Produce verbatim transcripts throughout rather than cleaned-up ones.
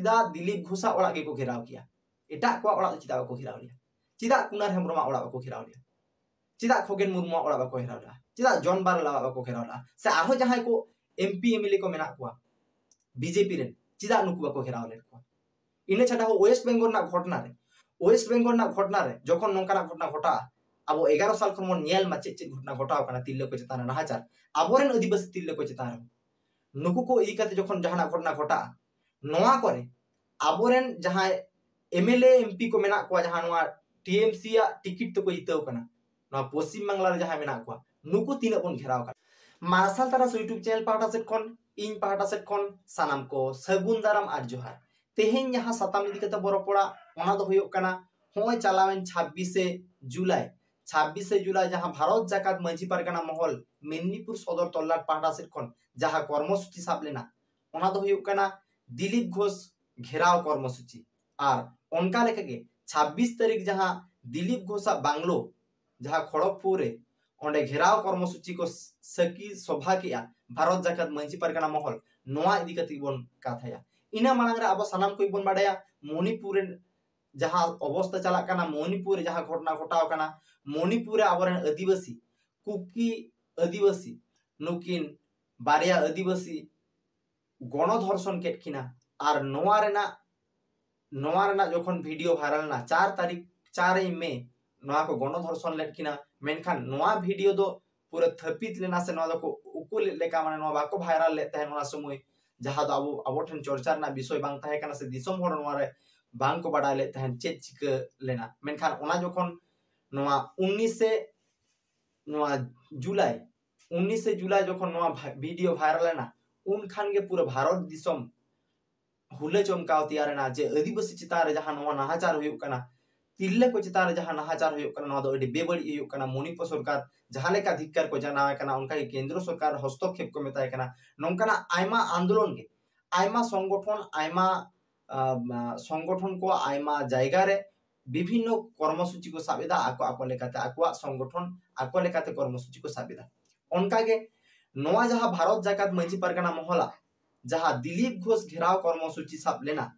ᱪᱮᱫᱟᱜ ᱫᱤᱞᱤᱯ ᱜᱷᱳᱥᱟᱜ ᱚᱲᱟᱜ ᱜᱮᱠᱚ ᱜᱷᱮᱨᱟᱣ ᱠᱮᱭᱟ? ᱮᱴᱟᱜ ᱠᱚᱣᱟᱜ ᱚᱲᱟᱜ ᱫᱚ ᱪᱮᱫᱟᱜ ᱵᱟᱠᱚ ᱜᱷᱮᱨᱟᱣ ᱞᱮᱭᱟ? ᱪᱮᱫᱟᱜ ᱠᱩᱱᱟᱨ ᱦᱮᱢᱵᱨᱚᱢᱟᱜ ᱚᱲᱟᱜ ᱵᱟᱠᱚ ᱜᱷᱮᱨᱟᱣ ᱞᱮᱭᱟ? ᱪᱮᱫᱟᱜ ᱠᱷᱚᱜᱮᱱ ᱢᱩᱨᱢᱩᱣᱟᱜ ᱚᱲᱟᱜ ᱵᱟᱠᱚ ᱜᱷᱮᱨᱟᱣ ᱞᱮᱭᱟ? ᱪᱮᱫᱟᱜ ᱡᱚᱱ ᱵᱟᱨᱞᱟᱣᱟᱜ ᱵᱟᱠᱚ ᱜᱷᱮᱨᱟᱣ ᱞᱮᱭᱟ? ᱥᱮ ᱟᱨᱦᱚᱸ ᱡᱟᱦᱟᱸᱭ ᱠᱚ ᱮᱢᱯᱤ ᱮᱢᱮᱞᱮ ᱠᱚ ᱢᱮᱱᱟᱜ ᱠᱚᱣᱟ ᱵᱤᱡᱮᱯᱤ ᱨᱮᱱ, ᱪᱮᱫᱟᱜ ᱱᱩᱠᱩ ᱵᱟᱠᱚ ᱜᱷᱮᱨᱟᱣ ᱞᱮᱫ ᱠᱚᱣᱟ? ᱤᱱᱟᱹ ᱪᱷᱟᱰᱟ ᱦᱚᱸ ᱳᱭᱮᱥᱴ ᱵᱮᱝᱜᱚᱞ ᱨᱮᱱᱟᱜ ᱜᱷᱚᱴᱱᱟ ᱨᱮ, ᱳᱭᱮᱥᱴ ᱵᱮᱝᱜᱚᱞ ᱨᱮᱱᱟᱜ ᱜᱷᱚᱴᱱᱟ ᱨᱮ ᱡᱚᱠᱷᱚᱱ ᱱᱚᱝᱠᱟᱱᱟᱜ ᱜᱷᱚᱴᱱᱟ ᱜᱷᱚᱴᱟᱜᱼᱟ, ᱟᱵᱚ ᱮᱜᱟᱨᱚ ᱥᱟᱞ ᱠᱷᱚᱱ ᱵᱚᱱ ᱧᱮᱞ ᱢᱟ ᱪᱮᱫ ᱪᱮᱫ ᱜᱷᱚᱴᱱᱟ ᱜᱷᱚᱴᱟᱣ ᱠᱟᱱᱟ ᱛᱤᱨᱞᱟᱹ ᱠᱚ ᱪᱮᱛᱟᱱ ᱨᱮ ᱱᱟᱦᱟᱪᱟᱨ, ᱟᱵᱚᱨᱮᱱ ᱟᱹᱫᱤᱵᱟᱹᱥᱤ ᱛᱤᱨᱞᱟᱹ ᱠᱚ ᱪᱮᱛᱟᱱ ᱨᱮ᱾ ᱱᱩᱠᱩ ᱠᱚ ᱤᱫᱤ ᱠᱟᱛᱮ ᱡᱚᱠᱷᱚᱱ ᱡᱟᱦᱟᱱᱟᱜ ᱜᱷᱚᱴᱱᱟ ᱜᱷᱚᱴᱟᱜᱼᱟ, ᱱᱚᱣᱟ ᱠᱚᱨᱮ ᱟᱵᱚᱨᱮᱱ ᱡᱟᱦᱟᱸᱭ ᱮᱢᱮᱞᱮ ᱮᱢᱯᱤ ᱠᱚ ᱢᱮᱱᱟᱜ ᱠᱚᱣᱟ, ᱡᱟᱦᱟᱸ ᱱᱚᱣᱟ ᱴᱤᱮᱢᱥᱤ ᱟᱜ ᱴᱤᱠᱤᱴ ᱛᱮᱠᱚ ᱡᱤᱛᱟᱹᱣ ᱠᱟᱱᱟ, ᱱᱚᱣᱟ ᱯᱚᱥᱪᱤᱢ ᱵᱟᱝᱞᱟ ᱨᱮ ᱡᱟᱦᱟᱸᱭ ᱢᱮᱱᱟᱜ ᱠᱚᱣᱟ, ᱱᱩᱠᱩ ᱛᱤᱱᱟᱹᱜ ᱵᱚᱱ ᱜᱷᱮᱨᱟᱣ ᱠᱟᱱᱟ? ᱢᱟᱨᱥᱟᱞ ᱛᱟᱨᱟᱥ YouTube ᱪᱮᱱᱮᱞ ᱯᱟᱦᱴᱟ ᱥᱮᱫ ᱠᱷᱚᱱ, ᱤᱧ ᱯᱟᱦᱴᱟ ᱥᱮᱫ ᱠᱷᱚᱱ ᱥᱟᱱᱟᱢ ᱠᱚ ᱥᱟᱹᱜᱩᱱ ᱫᱟᱨᱟᱢ ᱟᱨ ᱡᱚᱦᱟᱨ᱾ ᱛᱮᱦᱮᱧ ᱡᱟᱦᱟᱸ ᱥᱟᱛᱟᱢ ᱤᱫᱤ ᱠᱟᱛᱮ ᱵᱚ ᱨᱚᱯᱚᱲᱟ, ᱚᱱᱟ ᱫᱚ ᱦᱩᱭᱩᱜ ᱠᱟᱱᱟ ᱱᱚᱜᱼᱚᱭ ᱪᱟᱞᱟᱣᱮᱱ ᱪᱷᱟᱵᱵᱤᱥᱮ ᱡᱩᱞᱟᱭ, ᱪᱷᱟᱵᱵᱤᱥᱮ ᱡᱩᱞᱟᱭ ᱡᱟᱦᱟᱸ ᱵᱷᱟᱨᱚᱛ ᱡᱟᱠᱟᱛ ᱢᱟᱹᱡᱷᱤ ᱯᱟᱨᱜᱟᱱᱟ ᱢᱚᱦᱚᱞ ᱢᱮᱫᱽᱱᱤᱯᱩᱨ ᱥᱚᱫᱚᱨ ᱛᱚᱞᱞᱟᱴ ᱯᱟᱦᱴᱟ ᱥᱮᱫ ᱠᱷᱚᱱ ᱡᱟᱦᱟᱸ ᱠᱚᱨᱢᱚᱥᱩᱪᱤ ᱥᱟᱵ ᱞᱮᱱᱟ, ᱚᱱᱟ ᱫᱚ ᱦᱩᱭᱩᱜ ᱠᱟᱱᱟ ᱫᱤᱞᱤᱯ ᱜᱷᱳᱥ ᱜᱷᱮᱨᱟᱣ ᱠᱚᱨᱢᱚᱥᱩᱪᱤ᱾ ᱟᱨ ᱚᱱᱠᱟ ᱞᱮᱠᱟᱜᱮ ᱪᱷᱟᱵᱵᱤᱥ ᱛᱟᱹᱨᱤᱠᱷ ᱡᱟᱦᱟᱸ ᱫᱤᱞᱤᱯ ᱜᱷᱳᱥᱟᱜ ᱵᱟᱝᱞᱳ, ᱡᱟᱦᱟᱸ ᱠᱷᱚᱲᱚᱜᱽᱯᱩᱨ ᱨᱮ, ᱚᱸᱰᱮ ᱜᱷᱮᱨᱟᱣ ᱠᱚᱨᱢᱚᱥᱩᱪᱤ ᱠᱚ ᱥᱟᱹᱠᱷᱤ ᱥᱚᱵᱷᱟ ᱠᱮᱜᱼᱟ ᱵᱷᱟᱨᱚᱛ ᱡᱟᱠᱟᱛ ᱢᱟᱹᱡᱷᱤ ᱯᱟᱨᱜᱟᱱᱟ ᱢᱚᱦᱚᱞ, ᱱᱚᱣᱟ ᱤᱫᱤ ᱠᱟᱛᱮ ᱵᱚᱱ ᱠᱟᱛᱷᱟᱭᱟ᱾ ᱤᱱᱟᱹ ᱢᱟᱲᱟᱝ ᱨᱮ ᱟᱵᱚ ᱥᱟᱱᱟᱢ ᱠᱚᱜᱮ ᱵᱚᱱ ᱵᱟᱰᱟᱭᱟ ᱢᱚᱱᱤᱯᱩᱨ ᱨᱮ ᱡᱟᱦᱟᱸ ᱚᱵᱚᱥᱛᱟ ᱪᱟᱞᱟᱜ ᱠᱟᱱᱟ, ᱢᱚᱱᱤᱯᱩᱨ ᱨᱮ ᱡᱟᱦᱟᱸ ᱜᱷᱚᱴᱚᱱᱟ ᱜᱷᱚᱴᱟᱣ ᱠᱟᱱᱟ, ᱢᱚᱱᱤᱯᱩᱨ ᱨᱮ ᱟᱵᱚᱨᱮᱱ ᱟᱹᱫᱤᱵᱟᱹᱥᱤ, ᱠᱩᱠᱤ ᱟᱹᱫᱤᱵᱟᱹᱥᱤ, ᱱᱩᱠᱤᱱ ᱵᱟᱨᱭᱟ ᱟᱹᱫᱤᱵᱟᱹᱥᱤ ᱜᱚᱱᱚᱫᱷᱚᱨᱥᱚᱱ ᱠᱮᱫ ᱠᱤᱱᱟ᱾ ᱟᱨ ᱱᱚᱣᱟ ᱨᱮᱱᱟᱜ, ᱱᱚᱣᱟ ᱨᱮᱱᱟᱜ ᱡᱚᱠᱷᱚᱱ ᱵᱷᱤᱰᱤᱭᱳ ᱵᱷᱟᱭᱨᱟᱞ ᱮᱱᱟ ᱪᱟᱨ ᱛᱟᱹᱨᱤᱠᱷ, ᱪᱟᱨᱮᱭ ᱢᱮ, ᱱᱚᱣᱟ ᱠᱚ ᱜᱚᱱᱚᱫᱷᱚᱨᱥᱚᱱ ᱞᱮᱫ ᱠᱤᱱᱟ, ᱢᱮᱱᱠᱷᱟᱱ ᱱᱚᱣᱟ ᱵᱷᱤᱰᱤᱭᱳ ᱫᱚ ᱯᱩᱨᱟᱹ ᱛᱷᱟᱹᱯᱤᱛ ᱞᱮᱱᱟ ᱥᱮ ᱱᱚᱣᱟ ᱫᱚᱠᱚ ᱩᱠᱩ ᱞᱮᱫ ᱞᱮᱠᱟ, ᱢᱟᱱᱮ ᱱᱚᱣᱟ ᱵᱟᱠᱚ ᱵᱷᱟᱭᱨᱟᱞ ᱞᱮᱫ ᱛᱟᱦᱮᱸᱫ ᱚᱱᱟ ᱥᱚᱢᱚᱭ, ᱡᱟᱦᱟᱸ ᱫᱚ ᱟᱵᱚ, ᱟᱵᱚ ᱴᱷᱮᱱ ᱪᱚᱨᱪᱟ ᱨᱮᱱᱟᱜ ᱵᱤᱥᱚᱭ ᱵᱟᱝ ᱛᱟᱦᱮᱸ ᱠᱟᱱᱟ ᱥᱮ ᱫᱤᱥᱚᱢ ᱦᱚᱲ ᱱᱚᱣᱟ ᱨᱮ ᱵᱟᱝ ᱠᱚ ᱵᱟᱰᱟᱭ ᱞᱮᱫ ᱛᱟᱦᱮᱸᱫ ᱪᱮᱫ ᱪᱤᱠᱟᱹ ᱞᱮᱱᱟ᱾ ᱢᱮᱱᱠᱷᱟᱱ ᱚᱱᱟ ᱡᱚᱠᱷᱚᱱ ᱱᱚᱣᱟ ᱩᱱᱤᱥᱮ, ᱱᱚᱣᱟ ᱡᱩᱞᱟᱭ, ᱩᱱᱤᱥᱮ ᱡᱩᱞᱟᱭ ᱡᱚᱠᱷᱚᱱ ᱱᱚᱣᱟ ᱵᱷᱟ-, ᱵᱷᱤᱰᱤᱭᱳ ᱵᱷᱟᱭᱨᱟᱞ ᱮᱱᱟ, ᱩᱱ ᱠᱷᱟᱱ ᱜᱮ ᱯᱩᱨᱟᱹ ᱵᱷᱟᱨᱚᱛ ᱫᱤᱥᱚᱢ ᱦᱩᱞᱟᱹ ᱪᱚᱢᱠᱟᱣ ᱛᱮᱭᱟᱨ ᱮᱱᱟ ᱡᱮ ᱟᱹᱫᱤᱵᱟᱹᱥᱤ ᱪᱮᱛᱟᱱ ᱨᱮ ᱡᱟᱦᱟᱸ ᱱᱚᱣᱟ ᱱᱟᱦᱟᱪᱟᱨ ᱦᱩᱭᱩᱜ ᱠᱟᱱᱟ, ᱛᱤᱨᱞᱟᱹ ᱠᱚ ᱪᱮᱛᱟᱱ ᱨᱮ ᱡᱟᱦᱟᱸ ᱱᱟᱦᱟᱪᱟᱨ ᱦᱩᱭᱩᱜ ᱠᱟᱱᱟ, ᱱᱚᱣᱟ ᱫᱚ ᱟᱹᱰᱤ ᱵᱮᱵᱟᱹᱲᱤᱡ ᱦᱩᱭᱩᱜ ᱠᱟᱱᱟ᱾ ᱢᱚᱱᱤᱯᱩᱨ ᱥᱚᱨᱠᱟᱨ ᱡᱟᱦᱟᱸ ᱞᱮᱠᱟ ᱫᱷᱤᱠᱠᱟᱨ ᱠᱚ ᱡᱟᱱᱟᱣ ᱮ ᱠᱟᱱᱟ, ᱚᱱᱠᱟ ᱜᱮ ᱠᱮᱱᱫᱨᱚ ᱥᱚᱨᱠᱟᱨ ᱦᱚᱥᱛᱚᱠᱠᱷᱮᱯ ᱠᱚ ᱢᱮᱛᱟᱭ ᱠᱟᱱᱟ᱾ ᱱᱚᱝᱠᱟᱱᱟᱜ ᱟᱭᱢᱟ ᱟᱱᱫᱳᱞᱚᱱ ᱜᱮ, ᱟᱭᱢᱟ ᱥᱚᱝᱜᱚᱴᱷᱚᱱ, ᱟᱭᱢᱟ, ᱟᱢ, ᱥᱚᱝᱜᱚᱴᱷᱚᱱ ᱠᱚ ᱟᱭᱢᱟ ᱡᱟᱭᱜᱟ ᱨᱮ ᱵᱤᱵᱷᱤᱱᱱᱚ ᱠᱚᱨᱢᱚᱥᱩᱪᱤ ᱠᱚ ᱥᱟᱵ ᱮᱫᱟ, ᱟᱠᱚ ᱟᱠᱚ ᱞᱮᱠᱟᱛᱮ ᱟᱠᱚᱣᱟᱜ ᱥᱚᱝᱜᱚᱴᱷᱚᱱ ᱟᱠᱚ ᱞᱮᱠᱟᱛᱮ ᱠᱚᱨᱢᱚᱥᱩᱪᱤ ᱠᱚ ᱥᱟᱵ ᱮᱫᱟ᱾ ᱚᱱᱠᱟᱜᱮ ᱱᱚᱣᱟ ᱡᱟᱦᱟᱸ ᱵᱷᱟᱨᱚᱛ ᱡᱟᱠᱟᱛ ᱢᱟᱹᱡᱷᱤ ᱯᱟᱨᱜᱟᱱᱟ ᱢᱚᱦᱚᱞᱟᱜ ᱡᱟᱦᱟᱸ ᱫᱤᱞᱤᱯ ᱜᱷᱳᱥ ᱜᱷᱮᱨᱟᱣ ᱠᱚᱨᱢᱚᱥᱩᱪᱤ ᱥᱟᱵ ᱞᱮᱱᱟ,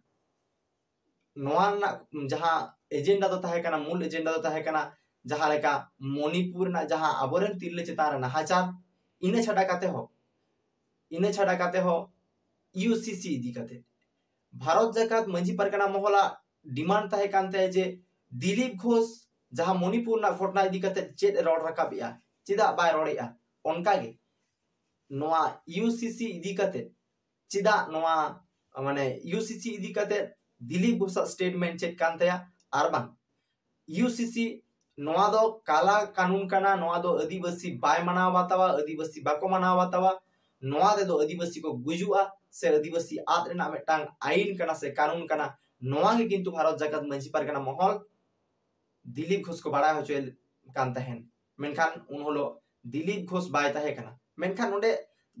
ᱱᱚᱣᱟ ᱨᱮᱱᱟᱜ ᱡᱟᱦᱟᱸ ᱮᱡᱮᱱᱰᱟ ᱫᱚ ᱛᱟᱦᱮᱸ ᱠᱟᱱᱟ, ᱢᱩᱞ ᱮᱡᱮᱱᱰᱟ ᱫᱚ ᱛᱟᱦᱮᱸ ᱠᱟᱱᱟ ᱡᱟᱦᱟᱸ ᱞᱮᱠᱟ ᱢᱚᱱᱤᱯᱩᱨ ᱨᱮᱱᱟᱜ ᱡᱟᱦᱟᱸ ᱟᱵᱚᱨᱮᱱ ᱛᱤᱨᱞᱟᱹ ᱪᱮᱛᱟᱱ ᱨᱮ ᱱᱟᱦᱟᱪᱟᱨ, ᱤᱱᱟᱹ ᱪᱷᱟᱰᱟ ᱠᱟᱛᱮ ᱦᱚᱸ ᱤᱱᱟᱹ ᱪᱷᱟᱰᱟ ᱠᱟᱛᱮ ᱦᱚᱸ ᱤᱭᱩᱥᱤᱥᱤ ᱤᱫᱤ ᱠᱟᱛᱮ ᱵᱷᱟᱨᱚᱛ ᱡᱟᱠᱟᱛ ᱢᱟᱹᱡᱷᱤ ᱯᱟᱨᱜᱟᱱᱟ ᱢᱚᱦᱚᱞᱟᱜ ᱰᱤᱢᱟᱱᱰ ᱛᱟᱦᱮᱸ ᱠᱟᱱ ᱛᱟᱭᱟ ᱡᱮ ᱫᱤᱞᱤᱯ ᱜᱷᱳᱥ ᱡᱟᱦᱟᱸ ᱢᱚᱱᱤᱯᱩᱨ ᱨᱮᱱᱟᱜ ᱜᱷᱚᱴᱚᱱᱟ ᱤᱫᱤ ᱠᱟᱛᱮ ᱪᱮᱫ ᱮ ᱨᱚᱲ ᱨᱟᱠᱟᱵ ᱮᱜᱼᱟ, ᱪᱮᱫᱟᱜ ᱵᱟᱭ ᱨᱚᱲᱮᱜᱼᱟ, ᱚᱱᱠᱟᱜᱮ ᱱᱚᱣᱟ ᱤᱭᱩᱥᱤᱥᱤ ᱤᱫᱤ ᱠᱟᱛᱮ ᱪᱮᱫᱟᱜ ᱱᱚᱣᱟ ᱢᱟᱱᱮ ᱤᱭᱩᱥᱤᱥᱤ ᱤᱫᱤ ᱠᱟᱛᱮ ᱫᱤᱞᱤᱯ ᱜᱷᱳᱥᱟᱜ ᱥᱴᱮᱴᱢᱮᱱᱴ ᱪᱮᱫ ᱠᱟᱱ ᱛᱟᱭᱟ, ᱟᱨ ᱵᱟᱝ ᱤᱭᱩᱥᱤᱥᱤ ᱱᱚᱣᱟ ᱫᱚ ᱠᱟᱞᱟ ᱠᱟᱹᱱᱩᱱ ᱠᱟᱱᱟ, ᱱᱚᱣᱟ ᱫᱚ ᱟᱹᱫᱤᱵᱟᱹᱥᱤ ᱵᱟᱭ ᱢᱟᱱᱟᱣ ᱵᱟᱛᱟᱣᱟ, ᱟᱹᱫᱤᱵᱟᱹᱥᱤ ᱵᱟᱠᱚ ᱢᱟᱱᱟᱣ ᱵᱟᱛᱟᱣᱟ, ᱱᱚᱣᱟ ᱛᱮᱫᱚ ᱟᱹᱫᱤᱵᱟᱹᱥᱤ ᱠᱚ ᱜᱩᱡᱩᱜᱼᱟ ᱥᱮ ᱟᱹᱫᱤᱵᱟᱹᱥᱤ ᱟᱫ ᱨᱮᱱᱟᱜ ᱢᱤᱫᱴᱟᱝ ᱟᱭᱤᱱ ᱠᱟᱱᱟ ᱥᱮ ᱠᱟᱹᱱᱩᱱ ᱠᱟᱱᱟ, ᱱᱚᱣᱟ ᱜᱮ ᱠᱤᱱᱛᱩ ᱵᱷᱟᱨᱚᱛ ᱡᱟᱠᱟᱛ ᱢᱟᱹᱡᱷᱤ ᱯᱟᱨᱜᱟᱱᱟ ᱢᱚᱦᱚᱞ ᱫᱤᱞᱤᱯ ᱜᱷᱳᱥ ᱠᱚ ᱵᱟᱲᱟᱭ ᱦᱚᱪᱚᱭᱮ ᱠᱟᱱ ᱛᱟᱦᱮᱸᱱ᱾ ᱢᱮᱱᱠᱷᱟᱱ ᱩᱱ ᱦᱤᱞᱳᱜ ᱫᱤᱞᱤᱯ ᱜᱷᱳᱥ ᱵᱟᱭ ᱛᱟᱦᱮᱸ ᱠᱟᱱᱟ᱾ ᱢᱮᱱᱠᱷᱟᱱ ᱚᱸᱰᱮ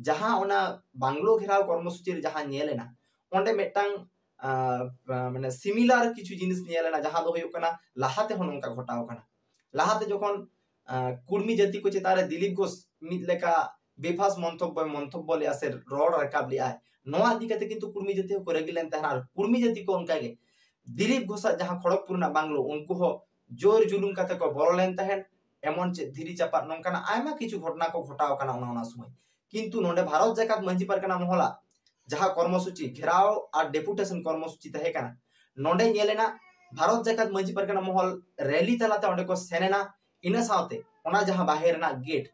ᱡᱟᱦᱟᱸ ᱚᱱᱟ ᱵᱟᱝᱞᱳ ᱜᱷᱮᱨᱟᱣ ᱠᱚᱨᱢᱚᱥᱩᱪᱤ ᱨᱮ ᱡᱟᱦᱟᱸ ᱧᱮᱞ ᱮᱱᱟ, ᱚᱸᱰᱮ ᱢᱤᱫᱴᱟᱝ ᱟᱸ, ᱟᱸ, ᱢᱟᱱᱮ ᱥᱤᱢᱤᱞᱟᱨ ᱠᱤᱪᱷᱩ ᱡᱤᱱᱤᱥ ᱧᱮᱞ ᱮᱱᱟ, ᱡᱟᱦᱟᱸ ᱫᱚ ᱦᱩᱭᱩᱜ ᱠᱟᱱᱟ ᱞᱟᱦᱟᱛᱮ ᱦᱚᱸ ᱱᱚᱝᱠᱟ ᱜᱷᱚᱴᱟᱣ ᱠᱟᱱᱟ᱾ ᱞᱟᱦᱟᱛᱮ ᱡᱚᱠᱷᱚᱱ ᱟᱸ, ᱠᱩᱲᱢᱤ ᱡᱟᱹᱛᱤ ᱠᱚ ᱪᱮᱛᱟᱱ ᱨᱮ ᱫᱤᱞᱤᱯ ᱜᱷᱳᱥ ᱢᱤᱫ ᱞᱮᱠᱟ ᱵᱮᱯᱷᱟᱥ ᱢᱚᱱᱛᱚᱵᱵᱚ ᱢᱚᱱᱛᱚᱵᱵᱚ ᱞᱮᱫᱼᱟ ᱥᱮ ᱨᱚᱲ ᱨᱟᱠᱟᱵ ᱞᱮᱫᱼᱟᱭ, ᱱᱚᱣᱟ ᱤᱫᱤ ᱠᱟᱛᱮ ᱠᱤᱱᱛᱩ ᱠᱩᱲᱢᱤ ᱡᱟᱹᱛᱤ ᱦᱚᱸᱠᱚ ᱨᱟᱹᱜᱤ ᱞᱮᱱ ᱛᱟᱦᱮᱱᱟ᱾ ᱟᱨ ᱠᱩᱲᱢᱤ ᱡᱟᱹᱛᱤ ᱠᱚ ᱚᱱᱠᱟᱜᱮ ᱫᱤᱞᱤᱯ ᱜᱷᱳᱥᱟᱜ ᱡᱟᱦᱟᱸ ᱠᱷᱚᱲᱚᱜᱽᱯᱩᱨ ᱨᱮᱱᱟᱜ ᱵᱟᱝᱞᱳ, ᱩᱱᱠᱩ ᱦᱚᱸ ᱡᱳᱨ ᱡᱩᱞᱩᱢ ᱠᱟᱛᱮ ᱠᱚ ᱵᱚᱞᱚ ᱞᱮᱱ ᱛᱟᱦᱮᱸᱫ᱾ ᱮᱢᱚᱱ ᱪᱮᱫ ᱫᱷᱤᱨᱤ ᱪᱟᱯᱟᱫ, ᱱᱚᱝᱠᱟᱱᱟᱜ ᱟᱭᱢᱟ ᱠᱤᱪᱷᱩ ᱜᱷᱚᱴᱚᱱᱟ ᱠᱚ ᱜᱷᱚᱴᱟᱣ ᱠᱟᱱᱟ ᱚᱱᱟ ᱚᱱᱟ ᱥᱚᱢᱚᱭ᱾ ᱠᱤᱱᱛᱩ ᱱᱚᱰᱮ ᱵᱷᱟᱨᱚᱛ ᱡᱟᱠᱟᱛ ᱢᱟᱹᱡᱷᱤ ᱯᱟᱨᱜᱟᱱᱟ ᱢᱚᱦᱚᱞᱟᱜ ᱡᱟᱦᱟᱸ ᱠᱚᱨᱢᱚᱥᱩᱪᱤ, ᱜᱷᱮᱨᱟᱣ ᱟᱨ ᱰᱮᱯᱩᱴᱮᱥᱚᱱ ᱠᱚᱨᱢᱚᱥᱩᱪᱤ ᱛᱟᱦᱮᱸ ᱠᱟᱱᱟ, ᱱᱚᱰᱮ ᱧᱮᱞ ᱮᱱᱟ ᱵᱷᱟᱨᱚᱛ ᱡᱟᱠᱟᱛ ᱢᱟᱹᱡᱷᱤ ᱯᱟᱨᱜᱟᱱᱟ ᱢᱚᱦᱚᱞ ᱨᱮᱞᱤ ᱛᱟᱞᱟᱛᱮ ᱚᱸᱰᱮ ᱠᱚ ᱥᱮᱱ ᱮᱱᱟ᱾ ᱤᱱᱟᱹ ᱥᱟᱶᱛᱮ ᱚᱱᱟ ᱡᱟᱦᱟᱸ ᱵᱟᱦᱮᱨ ᱨᱮᱱᱟᱜ ᱜᱮᱴ,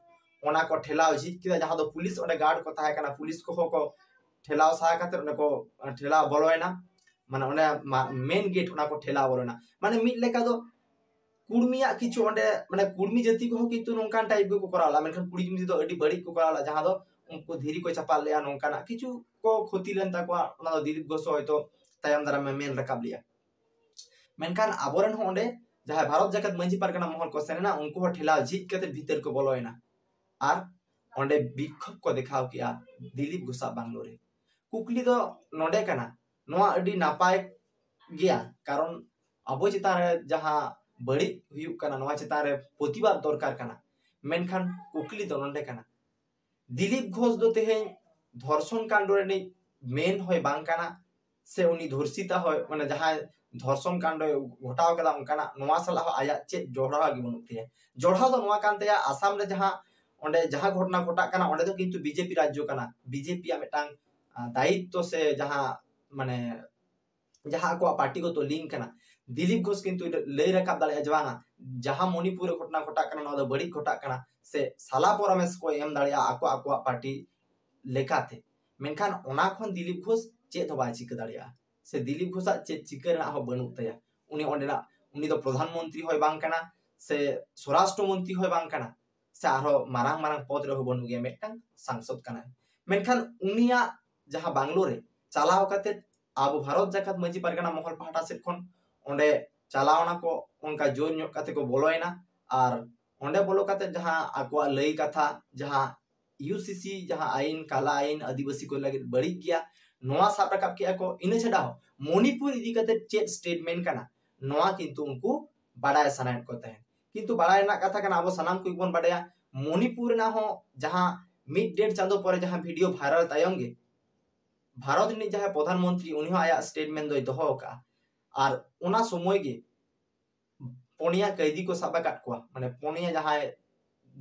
ᱚᱱᱟ ᱠᱚ ᱴᱷᱮᱞᱟᱣ ᱡᱷᱤᱡ ᱠᱮᱫᱟ, ᱡᱟᱦᱟᱸ ᱫᱚ ᱯᱩᱞᱤᱥ ᱚᱸᱰᱮ ᱜᱟᱨᱰ ᱠᱚ ᱛᱟᱦᱮᱸ ᱠᱟᱱᱟ, ᱯᱩᱞᱤᱥ ᱠᱚᱦᱚᱸ ᱠᱚ ᱴᱷᱮᱞᱟᱣ ᱥᱟᱦᱟ ᱠᱟᱛᱮ ᱚᱸᱰᱮ ᱠᱚ ᱴᱷᱮᱞᱟᱣ ᱵᱚᱞᱚᱭᱮᱱᱟ᱾ ᱢᱟᱱᱮ ᱚᱸᱰᱮ ᱢᱮᱱ ᱜᱮᱴ ᱚᱱᱟ ᱠᱚ ᱴᱷᱮᱞᱟᱣ ᱵᱚᱞᱚᱭᱮᱱᱟ᱾ ᱢᱟᱱᱮ ᱢᱤᱫ ᱞᱮᱠᱟ ᱫᱚ ᱠᱩᱲᱢᱤᱭᱟᱜ ᱠᱤᱪᱷᱩ ᱚᱸᱰᱮ, ᱢᱟᱱᱮ ᱠᱩᱲᱢᱤ ᱡᱟᱹᱛᱤ ᱠᱚᱦᱚᱸ ᱠᱤᱱᱛᱩ ᱱᱚᱝᱠᱟᱱ ᱴᱟᱭᱤᱯ ᱜᱮᱠᱚ ᱠᱚᱨᱟᱣ ᱞᱮᱫᱟ, ᱢᱮᱱᱠᱷᱟᱱ ᱠᱩᱲᱤ ᱡᱟᱹᱛᱤ ᱫᱚ ᱟᱹᱰᱤ ᱵᱟᱹᱲᱤᱡ ᱠᱚ ᱠᱚᱨᱟᱣ ᱞᱮᱫᱟ, ᱡᱟᱦᱟᱸ ᱫᱚ ᱩᱱᱠᱩ ᱫᱷᱤᱨᱤ ᱠᱚ ᱪᱟᱯᱟᱫ ᱞᱮᱫᱼᱟ, ᱱᱚᱝᱠᱟᱱᱟᱜ ᱠᱤᱪᱷᱩ ᱠᱚ ᱠᱷᱚᱛᱤ ᱞᱮᱱ ᱛᱟᱠᱚᱣᱟ᱾ ᱚᱱᱟ ᱫᱚ ᱫᱤᱞᱤᱯ ᱜᱷᱳᱥ ᱦᱚᱸ ᱦᱚᱭᱛᱳ ᱛᱟᱭᱚᱢ ᱫᱟᱨᱟᱢ ᱮ ᱢᱮᱱ ᱨᱟᱠᱟᱵ ᱞᱮᱫᱼᱟ᱾ ᱢᱮᱱᱠᱷᱟᱱ ᱟᱵᱚᱨᱮᱱ ᱦᱚᱸ ᱚᱸᱰᱮ ᱡᱟᱦᱟᱸᱭ ᱵᱷᱟᱨᱚᱛ ᱡᱟᱠᱟᱛ ᱢᱟᱹᱡᱷᱤ ᱯᱟᱨᱜᱟᱱᱟ ᱢᱚᱦᱚᱞ ᱠᱚ ᱥᱮᱱ ᱮᱱᱟ, ᱩᱱᱠᱩ ᱦᱚᱸ ᱴᱷᱮᱞᱟᱣ ᱡᱷᱤᱡ ᱠᱟᱛᱮ ᱵᱷᱤᱛᱟᱹᱨ ᱠᱚ ᱵᱚᱞᱚᱭᱮᱱᱟ ᱟᱨ ᱚᱸᱰᱮ ᱵᱤᱠᱠᱷᱳᱵ ᱠᱚ ᱫᱮᱠᱷᱟᱣ ᱠᱮᱜᱼᱟ ᱫᱤᱞᱤᱯ ᱜᱷᱳᱥᱟᱜ ᱵᱟᱝᱞᱳ ᱨᱮ᱾ ᱠᱩᱠᱞᱤ ᱫᱚ ᱱᱚᱰᱮ ᱠᱟᱱᱟ, ᱱᱚᱣᱟ ᱟᱹᱰᱤ ᱱᱟᱯᱟᱭ ᱜᱮᱭᱟ, ᱠᱟᱨᱚᱱ ᱟᱵᱚ ᱪᱮᱛᱟᱱ ᱨᱮ ᱡᱟᱦᱟᱸ ᱵᱟᱹᱲᱤᱡ ᱦᱩᱭᱩᱜ ᱠᱟᱱᱟ, ᱱᱚᱣᱟ ᱪᱮᱛᱟᱱ ᱨᱮ ᱯᱨᱚᱛᱤᱵᱟᱫ ᱫᱚᱨᱠᱟᱨ ᱠᱟᱱᱟ᱾ ᱢᱮᱱᱠᱷᱟᱱ ᱠᱩᱠᱞᱤ ᱫᱚ ᱱᱚᱰᱮ ᱠᱟᱱᱟ, ᱫᱤᱞᱤᱯ ᱜᱷᱳᱥ ᱫᱚ ᱛᱮᱦᱮᱧ ᱫᱷᱚᱨᱥᱚᱱ ᱠᱟᱱᱰ ᱨᱤᱱᱤᱡ ᱢᱮᱱ ᱦᱚᱭ ᱵᱟᱝ ᱠᱟᱱᱟ, ᱥᱮ ᱩᱱᱤ ᱫᱷᱚᱨᱥᱤᱛᱟ ᱦᱚᱭ, ᱢᱟᱱᱮ ᱡᱟᱦᱟᱸᱭ ᱫᱷᱚᱨᱥᱚᱱ ᱠᱟᱱᱰᱚᱭ ᱜᱷᱚᱴᱟᱣ ᱠᱟᱫᱟ, ᱚᱱᱠᱟᱱᱟᱜ ᱱᱚᱣᱟ ᱥᱟᱞᱟᱜ ᱦᱚᱸ ᱟᱭᱟᱜ ᱪᱮᱫ ᱡᱚᱲᱟᱣ ᱜᱮ ᱵᱟᱹᱱᱩᱜ ᱛᱟᱭᱟ᱾ ᱡᱚᱲᱟᱣ ᱫᱚ ᱱᱚᱣᱟ ᱠᱟᱱ ᱛᱟᱭᱟ, ᱟᱥᱟᱢ ᱨᱮ ᱡᱟᱦᱟᱸ ᱚᱸᱰᱮ ᱡᱟᱦᱟᱸ ᱜᱷᱚᱴᱚᱱᱟ ᱜᱷᱚᱴᱟᱜ ᱠᱟᱱᱟ, ᱚᱸᱰᱮ ᱫᱚ ᱠᱤᱱᱛᱩ ᱵᱤᱡᱮᱯᱤ ᱨᱟᱡᱽᱡᱚ ᱠᱟᱱᱟ, ᱵᱤᱡᱮᱯᱤᱭᱟᱜ ᱢᱤᱫᱴᱟᱝ ᱫᱟᱭᱤᱛᱛᱚ ᱥᱮ ᱡᱟᱦᱟᱸ ᱢᱟᱱᱮ ᱡᱟᱦᱟᱸ ᱟᱠᱚᱣᱟᱜ ᱯᱟᱨᱴᱤ ᱜᱚᱛᱚ ᱞᱤᱝᱠ ᱠᱟᱱᱟ᱾ ᱫᱤᱞᱤᱯ ᱜᱷᱳᱥ ᱠᱤᱱᱛᱩ ᱞᱟᱹᱭ ᱨᱟᱠᱟᱵ ᱫᱟᱲᱮᱭᱟᱜᱼᱟ ᱡᱮ ᱵᱟᱝᱟ, ᱡᱟᱦᱟᱸ ᱢᱚᱱᱤᱯᱩᱨ ᱨᱮ ᱜᱷᱚᱴᱚᱱᱟ ᱜᱷᱚᱴᱟᱜ ᱠᱟᱱᱟ, ᱱᱚᱣᱟ ᱫᱚ ᱵᱟᱹᱲᱤᱡ ᱜᱷᱚᱴᱟᱜ ᱠᱟᱱᱟ, ᱥᱮ ᱥᱟᱞᱟ ᱯᱚᱨᱟᱢᱮᱥ ᱠᱚ ᱮᱢ ᱫᱟᱲᱮᱭᱟᱜᱼᱟ ᱟᱠᱚ ᱟᱠᱚᱣᱟᱜ ᱯᱟᱨᱴᱤ ᱞᱮᱠᱟᱛᱮ᱾ ᱢᱮᱱᱠᱷᱟᱱ ᱚᱱᱟ ᱠᱷᱚᱱ ᱫᱤᱞᱤᱯ ᱜᱷᱳᱥ ᱪᱮᱫ ᱦᱚᱸ ᱵᱟᱭ ᱪᱤᱠᱟᱹ ᱫᱟᱲᱮᱭᱟᱜᱼᱟ, ᱥᱮ ᱫᱤᱞᱤᱯ ᱜᱷᱳᱥᱟᱜ ᱪᱮᱫ ᱪᱤᱠᱟᱹ ᱨᱮᱱᱟᱜ ᱦᱚᱸ ᱵᱟᱹᱱᱩᱜ ᱛᱟᱭᱟ᱾ ᱩᱱᱤ ᱚᱸᱰᱮᱱᱟᱜ, ᱩᱱᱤ ᱫᱚ ᱯᱨᱚᱫᱷᱟᱱ ᱢᱚᱱᱛᱨᱤ ᱦᱚᱸᱭ ᱵᱟᱝ ᱠᱟᱱᱟ, ᱥᱮ ᱥᱚᱨᱟᱥᱴᱨᱚ ᱢᱚᱱᱛᱨᱤ ᱦᱚᱸᱭ ᱵᱟᱝ ᱠᱟᱱᱟ, ᱥᱮ ᱟᱨᱦᱚᱸ ᱢᱟᱨᱟᱝ ᱢᱟᱨᱟᱝ ᱯᱚᱫᱽ ᱨᱮᱦᱚᱸ ᱵᱟᱹᱱᱩᱜ ᱜᱮᱭᱟ, ᱢᱤᱫᱴᱟᱝ ᱥᱟᱝᱥᱚᱫ ᱠᱟᱱᱟᱭ᱾ ᱢᱮᱱᱠᱷᱟᱱ ᱩᱱᱤᱭᱟᱜ ᱡᱟᱦᱟᱸ ᱵᱟᱝᱞᱳ ᱨᱮ ᱪᱟᱞᱟᱣ ᱠᱟᱛᱮ ᱟᱵᱚ ᱵᱷᱟᱨᱚᱛ ᱡᱟᱠᱟᱛ ᱢᱟᱹᱡᱷᱤ ᱯᱟᱨᱜᱟᱱᱟ ᱢᱚᱦᱚᱞ ᱯᱟᱦᱴᱟ ᱥᱮᱫ ᱠᱷᱚᱱ ᱚᱸᱰᱮ ᱪᱟᱞᱟᱣ ᱱᱟᱠᱚ, ᱚᱱᱠᱟ ᱡᱳᱨ ᱧᱚᱜ ᱠᱟᱛᱮ ᱠᱚ ᱵᱚᱞᱚᱭᱮᱱᱟ᱾ ᱟᱨ ᱚᱸᱰᱮ ᱵᱚᱞᱚ ᱠᱟᱛᱮ ᱡᱟᱦᱟᱸ ᱟᱠᱚᱣᱟᱜ ᱞᱟᱹᱭ ᱠᱟᱛᱷᱟ, ᱡᱟᱦᱟᱸ ᱤᱭᱩᱥᱤᱥᱤ ᱡᱟᱦᱟᱸ ᱟᱭᱤᱱ, ᱠᱟᱞᱟ ᱟᱭᱤᱱ, ᱟᱹᱫᱤᱵᱟᱹᱥᱤ ᱠᱚ ᱞᱟᱹᱜᱤᱫ ᱵᱟᱹᱲᱤᱡ ᱜᱮᱭᱟ, ᱱᱚᱣᱟ ᱥᱟᱵ ᱨᱟᱠᱟᱵ ᱠᱮᱜᱼᱟ ᱠᱚ᱾ ᱤᱱᱟᱹ ᱪᱷᱟᱰᱟ ᱦᱚᱸ ᱢᱚᱱᱤᱯᱩᱨ ᱤᱫᱤ ᱠᱟᱛᱮ ᱪᱮᱫ ᱥᱴᱮᱴᱢᱮᱱᱴ ᱠᱟᱱᱟ, ᱱᱚᱣᱟ ᱠᱤᱱᱛᱩ ᱩᱱᱠᱩ ᱵᱟᱰᱟᱭ ᱥᱟᱱᱟᱭᱮᱫ ᱠᱚ ᱛᱟᱦᱮᱸᱫ᱾ ᱠᱤᱱᱛᱩ ᱵᱟᱰᱟᱭ ᱨᱮᱱᱟᱜ ᱠᱟᱛᱷᱟ ᱠᱟᱱᱟ, ᱟᱵᱚ ᱥᱟᱱᱟᱢ ᱠᱚᱜᱮ ᱵᱚᱱ ᱵᱟᱰᱟᱭᱟ, ᱢᱚᱱᱤᱯᱩᱨ ᱨᱮᱱᱟᱜ ᱦᱚᱸ ᱡᱟᱦᱟᱸ ᱢᱤᱫ ᱰᱮᱲ ᱪᱟᱸᱫᱳ ᱯᱚᱨᱮ ᱡᱟᱦᱟᱸ ᱵᱷᱤᱰᱤᱭᱳ ᱵᱷᱟᱭᱨᱟᱞ ᱛᱟᱭᱚᱢ ᱜᱮ ᱵᱷᱟᱨᱚᱛ ᱨᱤᱱᱤᱡ ᱡᱟᱦᱟᱸᱭ ᱯᱨᱚᱫᱷᱟᱱ ᱢᱚᱱᱛᱨᱤ, ᱩᱱᱤ ᱦᱚᱸ ᱟᱭᱟᱜ ᱥᱴᱮᱴᱢᱮᱱᱴ ᱫᱚᱭ ᱫᱚᱦᱚ ᱟᱠᱟᱫᱼᱟ᱾ ᱟᱨ ᱚᱱᱟ ᱥᱚᱢᱚᱭ ᱜᱮ ᱯᱩᱱᱭᱟ ᱠᱟᱹᱭᱫᱤ ᱠᱚ ᱥᱟᱵ ᱟᱠᱟᱫ ᱠᱚᱣᱟ, ᱢᱟᱱᱮ ᱯᱩᱱᱭᱟ ᱡᱟᱦᱟᱸᱭ,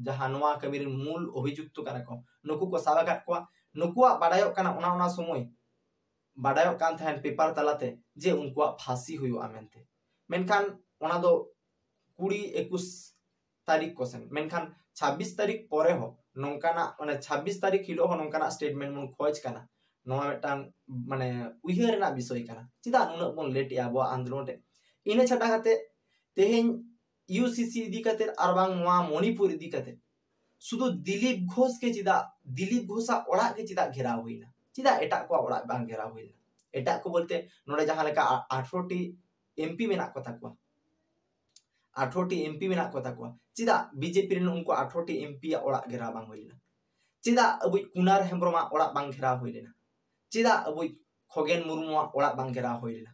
ᱡᱟᱦᱟᱸ ᱱᱚᱣᱟ ᱠᱟᱹᱢᱤ ᱨᱮᱱ ᱢᱩᱞ ᱚᱵᱷᱤᱡᱩᱠᱛᱚ ᱠᱟᱱᱟ ᱠᱚ, ᱱᱩᱠᱩ ᱠᱚ ᱥᱟᱵ ᱟᱠᱟᱫ ᱠᱚᱣᱟ᱾ ᱱᱩᱠᱩᱣᱟᱜ ᱵᱟᱰᱟᱭᱚᱜ ᱠᱟᱱᱟ ᱚᱱᱟ, ᱚᱱᱟ ᱥᱚᱢᱚᱭ ᱵᱟᱰᱟᱭᱚᱜ ᱠᱟᱱ ᱛᱟᱦᱮᱸᱱ ᱯᱮᱯᱟᱨ ᱛᱟᱞᱟᱛᱮ ᱡᱮ ᱩᱱᱠᱩᱣᱟᱜ ᱯᱷᱟᱸᱥᱤ ᱦᱩᱭᱩᱜᱼᱟ ᱢᱮᱱᱛᱮ᱾ ᱢᱮᱱᱠᱷᱟᱱ ᱚᱱᱟ ᱫᱚ ᱠᱩᱲᱤ ᱮᱠᱩᱥ ᱛᱟᱹᱨᱤᱠᱷ ᱠᱚ ᱥᱮᱱ, ᱢᱮᱱᱠᱷᱟᱱ ᱪᱷᱟᱵᱵᱤᱥ ᱛᱟᱹᱨᱤᱠᱷ ᱯᱚᱨᱮ ᱦᱚᱸ ᱱᱚᱝᱠᱟᱱᱟᱜ, ᱢᱟᱱᱮ ᱪᱷᱟᱵᱵᱤᱥ ᱛᱟᱹᱨᱤᱠᱷ ᱦᱤᱞᱳᱜ ᱦᱚᱸ ᱱᱚᱝᱠᱟᱱᱟᱜ ᱥᱴᱮᱴᱢᱮᱱᱴ ᱵᱚᱱ ᱠᱷᱚᱡᱽ ᱠᱟᱱᱟ᱾ ᱱᱚᱣᱟ ᱢᱤᱫᱴᱟᱝ ᱢᱟᱱᱮ ᱩᱭᱦᱟᱹᱨ ᱨᱮᱱᱟᱜ ᱵᱤᱥᱚᱭ ᱠᱟᱱᱟ, ᱪᱮᱫᱟᱜ ᱱᱩᱱᱟᱹᱜ ᱵᱚᱱ ᱞᱮᱴ ᱮᱜᱼᱟ ᱟᱵᱚᱣᱟᱜ ᱟᱱᱫᱳᱞᱚᱱ ᱨᱮ᱾ ᱤᱱᱟᱹ ᱪᱷᱟᱰᱟ ᱠᱟᱛᱮ ᱛᱮᱦᱮᱧ ᱤᱭᱩᱥᱤᱥᱤ ᱤᱫᱤ ᱠᱟᱛᱮ ᱟᱨ ᱵᱟᱝ ᱱᱚᱣᱟ ᱢᱚᱱᱤᱯᱩᱨ ᱤᱫᱤ ᱠᱟᱛᱮ ᱥᱩᱫᱷᱩ ᱫᱤᱞᱤᱯ ᱜᱷᱳᱥ ᱜᱮ ᱪᱮᱫᱟᱜ, ᱫᱤᱞᱤᱯ ᱜᱷᱳᱥᱟᱜ ᱚᱲᱟᱜ ᱜᱮ ᱪᱮᱫᱟᱜ ᱜᱷᱮᱨᱟᱣ ᱦᱩᱭᱱᱟ? ᱪᱮᱫᱟᱜ ᱮᱴᱟᱜ ᱠᱚᱣᱟᱜ ᱚᱲᱟᱜ ᱵᱟᱝ ᱜᱷᱮᱨᱟᱣ ᱦᱩᱭ ᱞᱮᱱᱟ? ᱮᱴᱟᱜ ᱠᱚ ᱵᱚᱞᱛᱮ ᱱᱚᱰᱮ ᱡᱟᱦᱟᱸ ᱞᱮᱠᱟ ᱟ-, ᱟᱴᱷᱨᱚ ᱴᱤ ᱮᱢᱯᱤ ᱢᱮᱱᱟᱜ ᱠᱚ ᱛᱟᱠᱚᱣᱟ, ᱟᱴᱷᱨᱚ ᱴᱤ ᱮᱢᱯᱤ ᱢᱮᱱᱟᱜ ᱠᱚ ᱛᱟᱠᱚᱣᱟ, ᱪᱮᱫᱟᱜ ᱵᱤᱡᱮᱯᱤ ᱨᱮᱱ ᱩᱱᱠᱩ ᱟᱴᱷᱨᱚ ᱴᱤ ᱮᱢᱯᱤ ᱭᱟᱜ ᱚᱲᱟᱜ ᱜᱷᱮᱨᱟᱣ ᱵᱟᱝ ᱦᱩᱭ ᱞᱮᱱᱟ? ᱪᱮᱫᱟᱜ ᱟᱵᱚᱭᱤᱡ ᱠᱩᱱᱟᱨ ᱦᱮᱢᱵᱨᱚᱢᱟᱜ ᱚᱲᱟᱜ ᱵᱟᱝ ᱜᱷᱮᱨᱟᱣ ᱦᱩᱭ ᱞᱮᱱᱟ? ᱪᱮᱫᱟᱜ ᱟᱵᱚᱭᱤᱡ ᱠᱷᱚᱜᱮᱱ ᱢᱩᱨᱢᱩᱣᱟᱜ ᱚᱲᱟᱜ ᱵᱟᱝ ᱜᱷᱮᱨᱟᱣ ᱦᱩᱭ ᱞᱮᱱᱟ?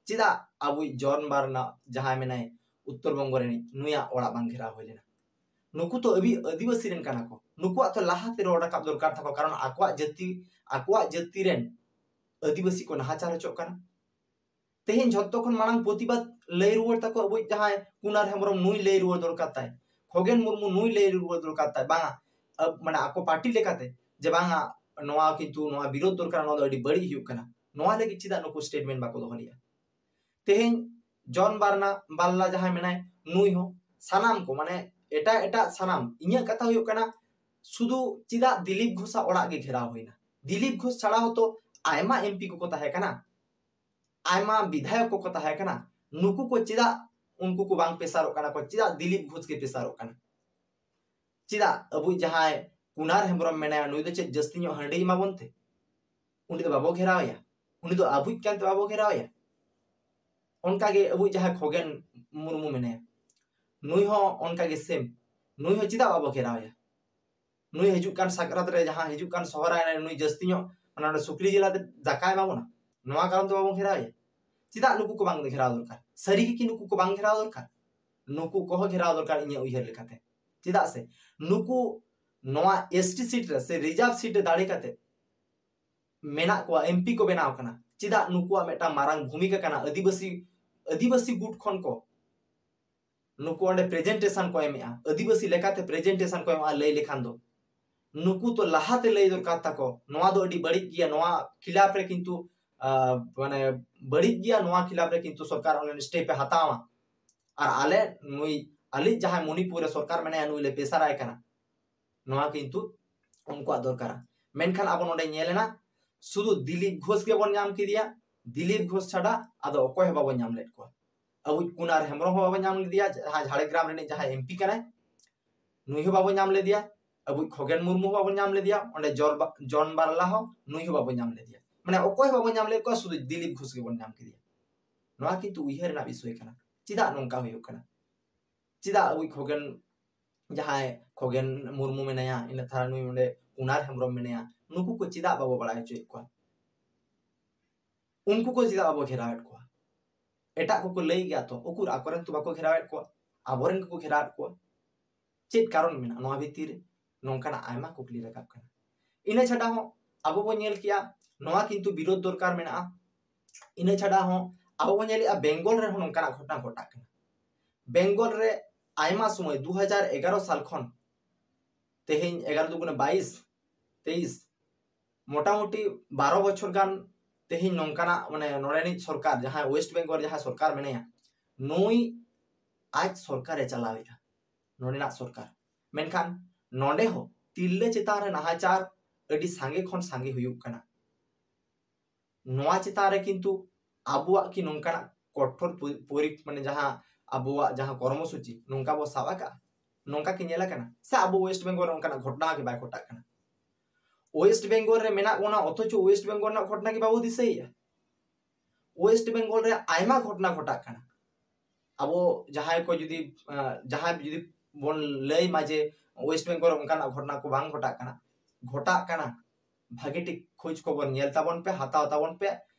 ᱪᱮᱫᱟᱜ ᱟᱵᱚᱭᱤᱡ ᱡᱚᱱ ᱵᱟᱨᱱᱟ ᱡᱟᱦᱟᱸᱭ ᱢᱮᱱᱟᱭ ᱩᱛᱛᱚᱨ ᱵᱚᱝᱜᱚ ᱨᱤᱱᱤᱡ, ᱱᱩᱭᱟᱜ ᱚᱲᱟᱜ ᱵᱟᱝ ᱜᱷᱮᱨᱟᱣ ᱦᱩᱭ ᱞᱮᱱᱟ? ᱱᱩᱠᱩ ᱛᱚ ᱟᱹᱵᱤ-, ᱟᱹᱫᱤᱵᱟᱹᱥᱤ ᱨᱮᱱ ᱠᱟᱱᱟ ᱠᱚ, ᱱᱩᱠᱩᱣᱟᱜ ᱛᱚ ᱞᱟᱦᱟᱛᱮ ᱨᱚᱲ ᱨᱟᱠᱟᱵ ᱫᱚᱨᱠᱟᱨ ᱛᱟᱠᱚ, ᱠᱟᱨᱚᱱ ᱟᱠᱚᱣᱟᱜ ᱡᱟᱹᱛᱤ, ᱟᱠᱚᱣᱟᱜ ᱡᱟᱹᱛᱤ ᱨᱮᱱ ᱟᱹᱫᱤᱵᱟᱹᱥᱤ ᱠᱚ ᱱᱟᱦᱟᱪᱟᱨ ᱦᱚᱪᱚᱜ ᱠᱟᱱᱟ᱾ ᱛᱮᱦᱮᱧ ᱡᱷᱚᱛᱚ ᱠᱷᱚᱱ ᱢᱟᱲᱟᱝ ᱯᱨᱚᱛᱤᱵᱟᱫ ᱞᱟᱹᱭ ᱨᱩᱣᱟᱹᱲ ᱛᱟᱠᱚ ᱟᱵᱚᱭᱤᱡ ᱡᱟᱦᱟᱸᱭ ᱠᱩᱱᱟᱨ ᱦᱮᱢᱵᱨᱚᱢ, ᱱᱩᱭ ᱞᱟᱹᱭ ᱨᱩᱣᱟᱹᱲ ᱫᱚᱨᱠᱟᱨ ᱛᱟᱭ, ᱠᱷᱚᱜᱮᱱ ᱢᱩᱨᱢᱩ ᱱᱩᱭ ᱞᱟᱹᱭ ᱨᱩᱣᱟᱹᱲ ᱫᱚᱨᱠᱟᱨ ᱛᱟᱭ᱾ ᱵᱟᱝᱟ, ᱟᱵ-, ᱢᱟᱱᱮ ᱟᱠᱚ ᱯᱟᱨᱴᱤ ᱞᱮᱠᱟᱛᱮ ᱡᱮ ᱵᱟᱝᱟ ᱱᱚᱣᱟ ᱠᱤᱱᱛᱩ ᱱᱚᱣᱟ ᱵᱤᱨᱳᱫ ᱫᱚᱨᱠᱟᱨ, ᱱᱚᱣᱟ ᱫᱚ ᱟᱹᱰᱤ ᱵᱟᱹᱲᱤᱡ ᱦᱩᱭᱩᱜ ᱠᱟᱱᱟ, ᱱᱚᱣᱟ ᱞᱟᱹᱜᱤᱫ ᱪᱮᱫᱟᱜ ᱱᱩᱠᱩ ᱥᱴᱮᱴᱢᱮᱱᱴ ᱵᱟᱠᱚ ᱫᱚᱦᱚ ᱞᱮᱜᱼᱟ? ᱛᱮᱦᱮᱧ ᱡᱚᱱ ᱵᱟᱨᱱᱟ ᱵᱟᱞᱞᱟ ᱡᱟᱦᱟᱸᱭ ᱢᱮᱱᱟᱭ, ᱱᱩᱭ ᱦᱚᱸ, ᱥᱟᱱᱟᱢ ᱠᱚ, ᱢᱟᱱᱮ ᱮᱴᱟᱜ ᱮᱴᱟᱜ ᱥᱟᱱᱟᱢ, ᱤᱧᱟᱹᱜ ᱠᱟᱛᱷᱟ ᱦᱩᱭᱩᱜ ᱠᱟᱱᱟ ᱥᱩᱫᱷᱩ ᱪᱮᱫᱟᱜ ᱫᱤᱞᱤᱯ ᱜᱷᱳᱥᱟᱜ ᱚᱲᱟᱜ ᱜᱮ ᱜᱷᱮᱨᱟᱣ ᱦᱩᱭᱱᱟ? ᱫᱤᱞᱤᱯ ᱜᱷᱳᱥ ᱪᱷᱟᱲᱟ ᱦᱚᱸᱛᱚ ᱟᱭᱢᱟ ᱮᱢᱯᱤ ᱠᱚᱠᱚ ᱛᱟᱦᱮᱸ ᱠᱟᱱᱟ, ᱟᱭᱢᱟ ᱵᱤᱫᱷᱟᱭᱚᱠ ᱠᱚᱠᱚ ᱛᱟᱦᱮᱸ ᱠᱟᱱᱟ, ᱱᱩᱠᱩ ᱠᱚ ᱪᱮᱫᱟᱜ, ᱩᱱᱠᱩ ᱠᱚ ᱵᱟᱝ ᱯᱮᱥᱟᱨᱚᱜ ᱠᱟᱱᱟ ᱠᱚ? ᱪᱮᱫᱟᱜ ᱫᱤᱞᱤᱯ ᱜᱷᱳᱥ ᱜᱮ ᱯᱮᱥᱟᱨᱚᱜ ᱠᱟᱱᱟ? ᱪᱮᱫᱟᱜ ᱟᱵᱚᱭᱤᱡ ᱡᱟᱦᱟᱸᱭ ᱠᱩᱱᱟᱨ ᱦᱮᱢᱵᱨᱚᱢ ᱢᱮᱱᱟᱭᱟ, ᱱᱩᱭ ᱫᱚ ᱪᱮᱫ ᱡᱟᱹᱥᱛᱤ ᱧᱚᱜ ᱦᱟᱺᱰᱤ ᱮᱢᱟ ᱵᱚᱱ ᱛᱮ? ᱩᱱᱤ ᱫᱚ ᱵᱟᱵᱚ ᱜᱷᱮᱨᱟᱣ ᱮᱭᱟ? ᱩᱱᱤ ᱫᱚ ᱟᱵᱚᱭᱤᱡ ᱠᱟᱱᱛᱮ ᱵᱟᱵᱚ ᱜᱷᱮᱨᱟᱣ ᱮᱭᱟ? ᱚᱱᱠᱟᱜᱮ ᱟᱵᱚᱭᱤᱡ ᱡᱟᱦᱟᱸᱭ ᱠᱷᱚᱜᱮᱱ ᱢᱩᱨᱢᱩ ᱢᱮᱱᱟᱭᱟ, ᱱᱩᱭ ᱦᱚᱸ ᱚᱱᱠᱟᱜᱮ ᱥᱮᱢ, ᱱᱩᱭ ᱦᱚᱸ ᱪᱮᱫᱟᱜ ᱵᱟᱵᱚ ᱜᱷᱮᱨᱟᱣ ᱮᱭᱟ? ᱱᱩᱭ ᱦᱤᱡᱩᱜ ᱠᱟᱱ ᱥᱟᱠᱨᱟᱛ ᱨᱮ, ᱡᱟᱦᱟᱸ ᱦᱤᱡᱩᱜ ᱠᱟᱱ ᱥᱚᱦᱨᱟᱭ ᱨᱮ ᱱᱩᱭ ᱡᱟᱹᱥᱛᱤ ᱧᱚᱜ ᱚᱱᱟ ᱥᱩᱠᱨᱤ ᱡᱤᱞ ᱟᱛᱮ ᱫᱟᱠᱟᱭ ᱮᱢᱟ ᱵᱚᱱᱟ, ᱱᱚᱣᱟ ᱠᱟᱨᱚᱱ ᱛᱮ ᱵᱟᱵᱚᱱ ᱜᱷᱮᱨᱟᱣ ᱮᱭᱟ? ᱪᱮᱫᱟᱜ ᱱᱩᱠᱩ ᱠᱚ ᱵᱟᱝ ᱜᱷᱮᱨᱟᱣ ᱫᱚᱨᱠᱟᱨ? ᱥᱟᱹᱨᱤ ᱜᱮ ᱠᱤ ᱱᱩᱠᱩ ᱠᱚ ᱵᱟᱝ ᱜᱷᱮᱨᱟᱣ ᱫᱚᱨᱠᱟᱨ? ᱱᱩᱠᱩ ᱠᱚᱦᱚᱸ ᱜᱷᱮᱨᱟᱣ ᱫᱚᱨᱠᱟᱨ ᱤᱧᱟᱹᱜ ᱩᱭᱦᱟᱹᱨ ᱞᱮᱠᱟᱛᱮ᱾ ᱪᱮᱫᱟᱜ ᱥᱮ ᱱᱩᱠᱩ ᱱᱚᱣᱟ ᱮᱥᱴᱤ ᱥᱤᱴ ᱨᱮ ᱥᱮ ᱨᱤᱡᱟᱨᱵᱷ ᱥᱤᱴ ᱨᱮ ᱫᱟᱲᱮ ᱠᱟᱛᱮ ᱢᱮᱱᱟᱜ ᱠᱚᱣᱟ, ᱮᱢᱯᱤ ᱠᱚ ᱵᱮᱱᱟᱣ ᱠᱟᱱᱟ, ᱪᱮᱫᱟᱜ ᱱᱩᱠᱩᱣᱟᱜ ᱢᱤᱫᱴᱟᱝ ᱢᱟᱨᱟᱝ ᱵᱷᱩᱢᱤᱠᱟ ᱠᱟᱱᱟ ᱟᱹᱫᱤᱵᱟᱹᱥᱤ, ᱟᱹᱫᱤᱵᱟᱹᱥᱤ ᱜᱩᱴ ᱠᱷᱚᱱ ᱠᱚ ᱱᱩᱠᱩ ᱚᱸᱰᱮ ᱯᱨᱮᱡᱮᱱᱴᱮᱥᱚᱱ ᱠᱚ ᱮᱢᱮᱜᱼᱟ, ᱟᱹᱫᱤᱵᱟᱹᱥᱤ ᱞᱮᱠᱟᱛᱮ ᱯᱨᱮᱡᱮᱱᱴᱮᱥᱚᱱ ᱠᱚ ᱮᱢᱮᱜᱼᱟ᱾ ᱞᱟᱹᱭ ᱞᱮᱠᱷᱟᱱ ᱫᱚ ᱱᱩᱠᱩ ᱛᱚ ᱞᱟᱦᱟᱛᱮ ᱞᱟᱹᱭ ᱫᱚᱨᱠᱟᱨ ᱛᱟᱠᱚ, ᱱᱚᱣᱟ ᱫᱚ ᱟᱹᱰᱤ ᱵᱟᱹᱲᱤᱡ ᱜᱮᱭᱟ, ᱱᱚᱣᱟ ᱠᱷᱤᱞᱟᱯ ᱨᱮ ᱠᱤᱱᱛᱩ, ᱟᱸ, ᱢᱟᱱᱮ ᱵᱟᱹᱲᱤᱡ ᱜᱮᱭᱟ, ᱱᱚᱣᱟ ᱠᱷᱤᱞᱟᱯ ᱨᱮ ᱠᱤᱱᱛᱩ ᱥᱚᱨᱠᱟᱨ ᱚᱱᱟ ᱥᱴᱮᱯ ᱮ ᱦᱟᱛᱟᱣᱟ᱾ ᱟᱨ ᱟᱞᱮ ᱱᱩᱭ, ᱟᱞᱮ ᱡᱟᱦᱟᱸᱭ ᱢᱚᱱᱤᱯᱩᱨ ᱨᱮ ᱥᱚᱨᱠᱟᱨ ᱢᱮᱱᱟᱭᱟ, ᱱᱩᱭ ᱞᱮ ᱯᱮᱥᱟᱨᱟᱭ ᱠᱟᱱᱟ, ᱱᱚᱣᱟ ᱠᱤᱱᱛᱩ ᱩᱱᱠᱩᱣᱟᱜ ᱫᱚᱨᱠᱟᱨᱟ᱾ ᱢᱮᱱᱠᱷᱟᱱ ᱟᱵᱚ ᱱᱚᱰᱮ ᱧᱮᱞ ᱮᱱᱟ, ᱥᱩᱫᱷᱩ ᱫᱤᱞᱤᱯ ᱜᱷᱳᱥ ᱜᱮᱵᱚᱱ ᱧᱟᱢ ᱠᱮᱫᱮᱭᱟ, ᱫᱤᱞᱤᱯ ᱜᱷᱳᱥ ᱪᱷᱟᱰᱟ ᱟᱫᱚ ᱚᱠᱚᱭ ᱦᱚᱸ ᱵᱟᱵᱚᱱ ᱧᱟᱢ ᱞᱮᱫ ᱠᱚᱣᱟ᱾ ᱟᱵᱚ ᱠᱩᱱᱟᱨ ᱦᱮᱢᱵᱨᱚᱢ ᱦᱚᱸ ᱵᱟᱵᱚᱱ ᱧᱟᱢ ᱞᱮᱫᱮᱭᱟ, ᱡᱟᱦᱟᱸ ᱡᱷᱟᱲᱜᱨᱟᱢ ᱨᱤᱱᱤᱡ ᱡᱟᱦᱟᱸᱭ ᱮᱢᱯᱤ ᱠᱟᱱᱟᱭ, ᱱᱩᱭ ᱦᱚᱸ ᱵᱟᱵᱚᱱ ᱧᱟᱢ ᱞᱮᱫᱮᱭᱟ᱾ ᱟᱵᱚ ᱠᱷᱚᱜᱮᱱ ᱢᱩᱨᱢᱩ ᱦᱚᱸ ᱵᱟᱵᱚᱱ ᱧᱟᱢ ᱞᱮᱫᱮᱭᱟ, ᱚᱸᱰᱮ ᱡᱚᱨ ᱵᱟ-, ᱡᱚᱱ ᱵᱟᱨᱞᱟ ᱦᱚᱸ, ᱱᱩᱭ ᱦᱚᱸ ᱵᱟᱵᱚᱱ ᱧᱟᱢ ᱞᱮᱫᱮᱭᱟ᱾ ᱢᱟᱱᱮ ᱚᱠᱚᱭ ᱦᱚᱸ ᱵᱟᱵᱚᱱ ᱧᱟᱢ ᱞᱮᱫ ᱠᱚᱣᱟ, ᱥᱩᱫᱷᱩ ᱫᱤᱞᱤᱯ ᱜᱷᱳᱥ ᱜᱮᱵᱚᱱ ᱧᱟᱢ ᱠᱮᱫᱮᱭᱟ᱾ ᱱᱚᱣᱟ ᱠᱤᱱᱛᱩ ᱩᱭᱦᱟᱹᱨ ᱨᱮᱱᱟᱜ ᱵᱤᱥᱚᱭ ᱠᱟᱱᱟ᱾ ᱪᱮᱫᱟᱜ ᱱᱚᱝᱠᱟ ᱦᱩᱭᱩᱜ ᱠᱟᱱᱟ? ᱪᱮᱫᱟᱜ ᱟᱵᱚ ᱠᱷᱚᱜᱮᱱ, ᱡᱟᱦᱟᱸᱭ ᱠᱷᱚᱜᱮᱱ ᱢᱩᱨᱢᱩ ᱢᱮᱱᱟᱭᱟ, ᱤᱱᱟᱹ ᱛᱷᱟᱨᱟ ᱱᱩᱭ ᱚᱸᱰᱮ ᱠᱩᱱᱟᱨ ᱦᱮᱢᱵᱨᱚᱢ ᱢᱮᱱᱟᱭᱟ, ᱱᱩᱠᱩ ᱠᱚ ᱪᱮᱫᱟᱜ ᱵᱟᱵᱚ ᱵᱟᱲᱟᱭ ᱦᱚᱪᱚᱭᱮᱫ ᱠᱚᱣᱟ? ᱩᱱᱠᱩ ᱠᱚ ᱪᱮᱫᱟᱜ ᱵᱟᱵᱚ ᱜᱷᱮᱨᱟᱣᱮᱫ ᱠᱚᱣᱟ? ᱮᱴᱟᱜ ᱠᱚᱠᱚ ᱞᱟᱹᱭ ᱜᱮᱭᱟ ᱛᱚ, ᱩᱠᱩᱨ ᱟᱠᱚᱨᱮᱱ ᱛᱚ ᱵᱟᱠᱚ ᱜᱷᱮᱨᱟᱣᱮᱫ ᱠᱚᱣᱟ, ᱟᱵᱚᱨᱮᱱ ᱜᱮᱠᱚ ᱜᱷᱮᱨᱟᱣᱮᱫ ᱠᱚᱣᱟ᱾ ᱪᱮᱫ ᱠᱟᱨᱚᱱ ᱢᱮᱱᱟᱜᱼᱟ ᱱᱚᱣᱟ ᱵᱷᱤᱛᱤᱨ ᱨᱮ? ᱱᱚᱝᱠᱟᱱᱟᱜ ᱟᱭᱢᱟ ᱠᱩᱠᱞᱤ ᱨᱟᱠᱟᱵ ᱠᱟᱱᱟ᱾ ᱤᱱᱟᱹ ᱪᱷᱟᱰᱟ ᱦᱚᱸ ᱟᱵᱚ ᱵᱚᱱ ᱧᱮᱞ ᱠᱮᱜᱼᱟ, ᱱᱚᱣᱟ ᱠᱤᱱᱛᱩ ᱵᱤᱨᱳᱫᱷ ᱫᱚᱨᱠᱟᱨ ᱢᱮᱱᱟᱜᱼᱟ᱾ ᱤᱱᱟᱹ ᱪᱷᱟᱰᱟ ᱦᱚᱸ ᱟᱵᱚ ᱵᱚᱱ ᱧᱮᱞᱮᱜᱼᱟ, ᱵᱮᱝᱜᱚᱞ ᱨᱮᱦᱚᱸ ᱱᱚᱝᱠᱟᱱᱟᱜ ᱜᱷᱚᱴᱚᱱᱟ ᱜᱷᱚᱴᱟᱜ ᱠᱟᱱᱟ᱾ ᱵᱮᱝᱜᱚᱞ ᱨᱮ ᱟᱭᱢᱟ ᱥᱚᱢᱚᱭ ᱫᱩ ᱦᱟᱡᱟᱨ ᱮᱜᱟᱨᱚ ᱥᱟᱞ ᱠᱷᱚᱱ ᱛᱮᱦᱮᱧ ᱮᱜᱟᱨᱚ ᱫᱩᱜᱩᱱᱮ ᱵᱟᱭᱤᱥ, ᱛᱮᱭᱤᱥ, ᱢᱚᱴᱟᱢᱩᱴᱤ ᱵᱟᱨᱚ ᱵᱚᱪᱷᱚᱨ ᱜᱟᱱ ᱛᱮᱦᱮᱧ ᱱᱚᱝᱠᱟᱱᱟᱜ, ᱢᱟᱱᱮ, ᱱᱚᱰᱮᱱᱤᱡ ᱥᱚᱨᱠᱟᱨ, ᱡᱟᱦᱟᱸᱭ ᱳᱭᱮᱥᱴ ᱵᱮᱝᱜᱚᱞ ᱨᱮ ᱡᱟᱦᱟᱸ ᱥᱚᱨᱠᱟᱨ ᱢᱮᱱᱟᱭᱟ, ᱱᱩᱭ ᱟᱡ ᱥᱚᱨᱠᱟᱨᱮ ᱪᱟᱞᱟᱣᱮᱫᱼᱟ, ᱱᱚᱰᱮᱱᱟᱜ ᱥᱚᱨᱠᱟᱨ᱾ ᱢᱮᱱᱠᱷᱟᱱ ᱱᱚᱰᱮ ᱦᱚᱸ ᱛᱤᱨᱞᱟᱹ ᱪᱮᱛᱟᱱ ᱨᱮ ᱱᱟᱦᱟᱪᱟᱨ ᱟᱹᱰᱤ ᱥᱟᱸᱜᱮ ᱠᱷᱚᱱ ᱥᱟᱸᱜᱮ ᱦᱩᱭᱩᱜ ᱠᱟᱱᱟ᱾ ᱱᱚᱣᱟ ᱪᱮᱛᱟᱱ ᱨᱮ ᱠᱤᱱᱛᱩ ᱟᱵᱚᱣᱟᱜ ᱠᱤ ᱱᱚᱝᱠᱟᱱᱟᱜ ᱠᱚᱴᱷᱳᱨ ᱯᱚ-, ᱯᱚᱨᱤ-, ᱢᱟᱱᱮ, ᱡᱟᱦᱟᱸ ᱟᱵᱚᱣᱟᱜ ᱡᱟᱦᱟᱸ ᱠᱚᱨᱢᱚᱥᱩᱪᱤ ᱱᱚᱝᱠᱟ ᱵᱚ ᱥᱟᱵ ᱟᱠᱟᱫᱼᱟ, ᱱᱚᱝᱠᱟ ᱠᱤ ᱧᱮᱞ ᱟᱠᱟᱱᱟ? ᱥᱮ ᱟᱵᱚ ᱳᱭᱮᱥᱴ ᱵᱮᱝᱜᱚᱞ ᱨᱮ ᱚᱱᱠᱟᱱᱟᱜ ᱜᱷᱚᱴᱚᱱᱟ ᱜᱮ ᱵᱟᱭ ᱜᱷᱚᱴᱟᱜ ᱠᱟᱱᱟ? ᱳᱭᱮᱥᱴ ᱵᱮᱝᱜᱚᱞ ᱨᱮ ᱢᱮᱱᱟᱜ ᱵᱚᱱᱟ, ᱚᱛᱷᱚᱪᱚ ᱳᱭᱮᱥᱴ ᱵᱮᱝᱜᱚᱞ ᱨᱮᱱᱟᱜ ᱜᱷᱚᱴᱚᱱᱟ ᱜᱮ ᱵᱟᱵᱚ ᱫᱤᱥᱟᱹᱭᱮᱫᱼᱟ᱾ ᱳᱭᱮᱥᱴ ᱵᱮᱝᱜᱚᱞ ᱨᱮ ᱟᱭᱢᱟ ᱜᱷᱚᱴᱚᱱᱟ ᱜᱷᱚᱴᱟᱜ ᱠᱟᱱᱟ᱾ ᱟᱵᱚ ᱡᱟᱦᱟᱸᱭ ᱠᱚ ᱡᱩᱫᱤ, ᱟᱸ, ᱡᱟᱦᱟᱸᱭ ᱡᱩᱫᱤ ᱵᱚᱱ ᱞᱟᱹᱭ ᱢᱟ ᱡᱮ ᱳᱭᱮᱥᱴ ᱵᱮᱝᱜᱚᱞ ᱨᱮ ᱚᱱᱠᱟᱱᱟᱜ ᱜᱷᱚᱴᱚᱱᱟ ᱠᱚ ᱵᱟᱝ ᱜᱷᱚᱴᱟᱜ ᱠᱟᱱᱟ, ᱜᱷᱚᱴᱟᱜ ᱠᱟᱱᱟ᱾ ᱵᱷᱟᱜᱮ ᱴᱷᱤᱠ ᱠᱷᱳᱡᱽ ᱠᱷᱚᱵᱚᱨ ᱧᱮᱞ ᱛᱟᱵᱚᱱ ᱯᱮ, ᱦᱟᱛᱟᱣ ᱛᱟᱵᱚᱱ ᱯᱮ,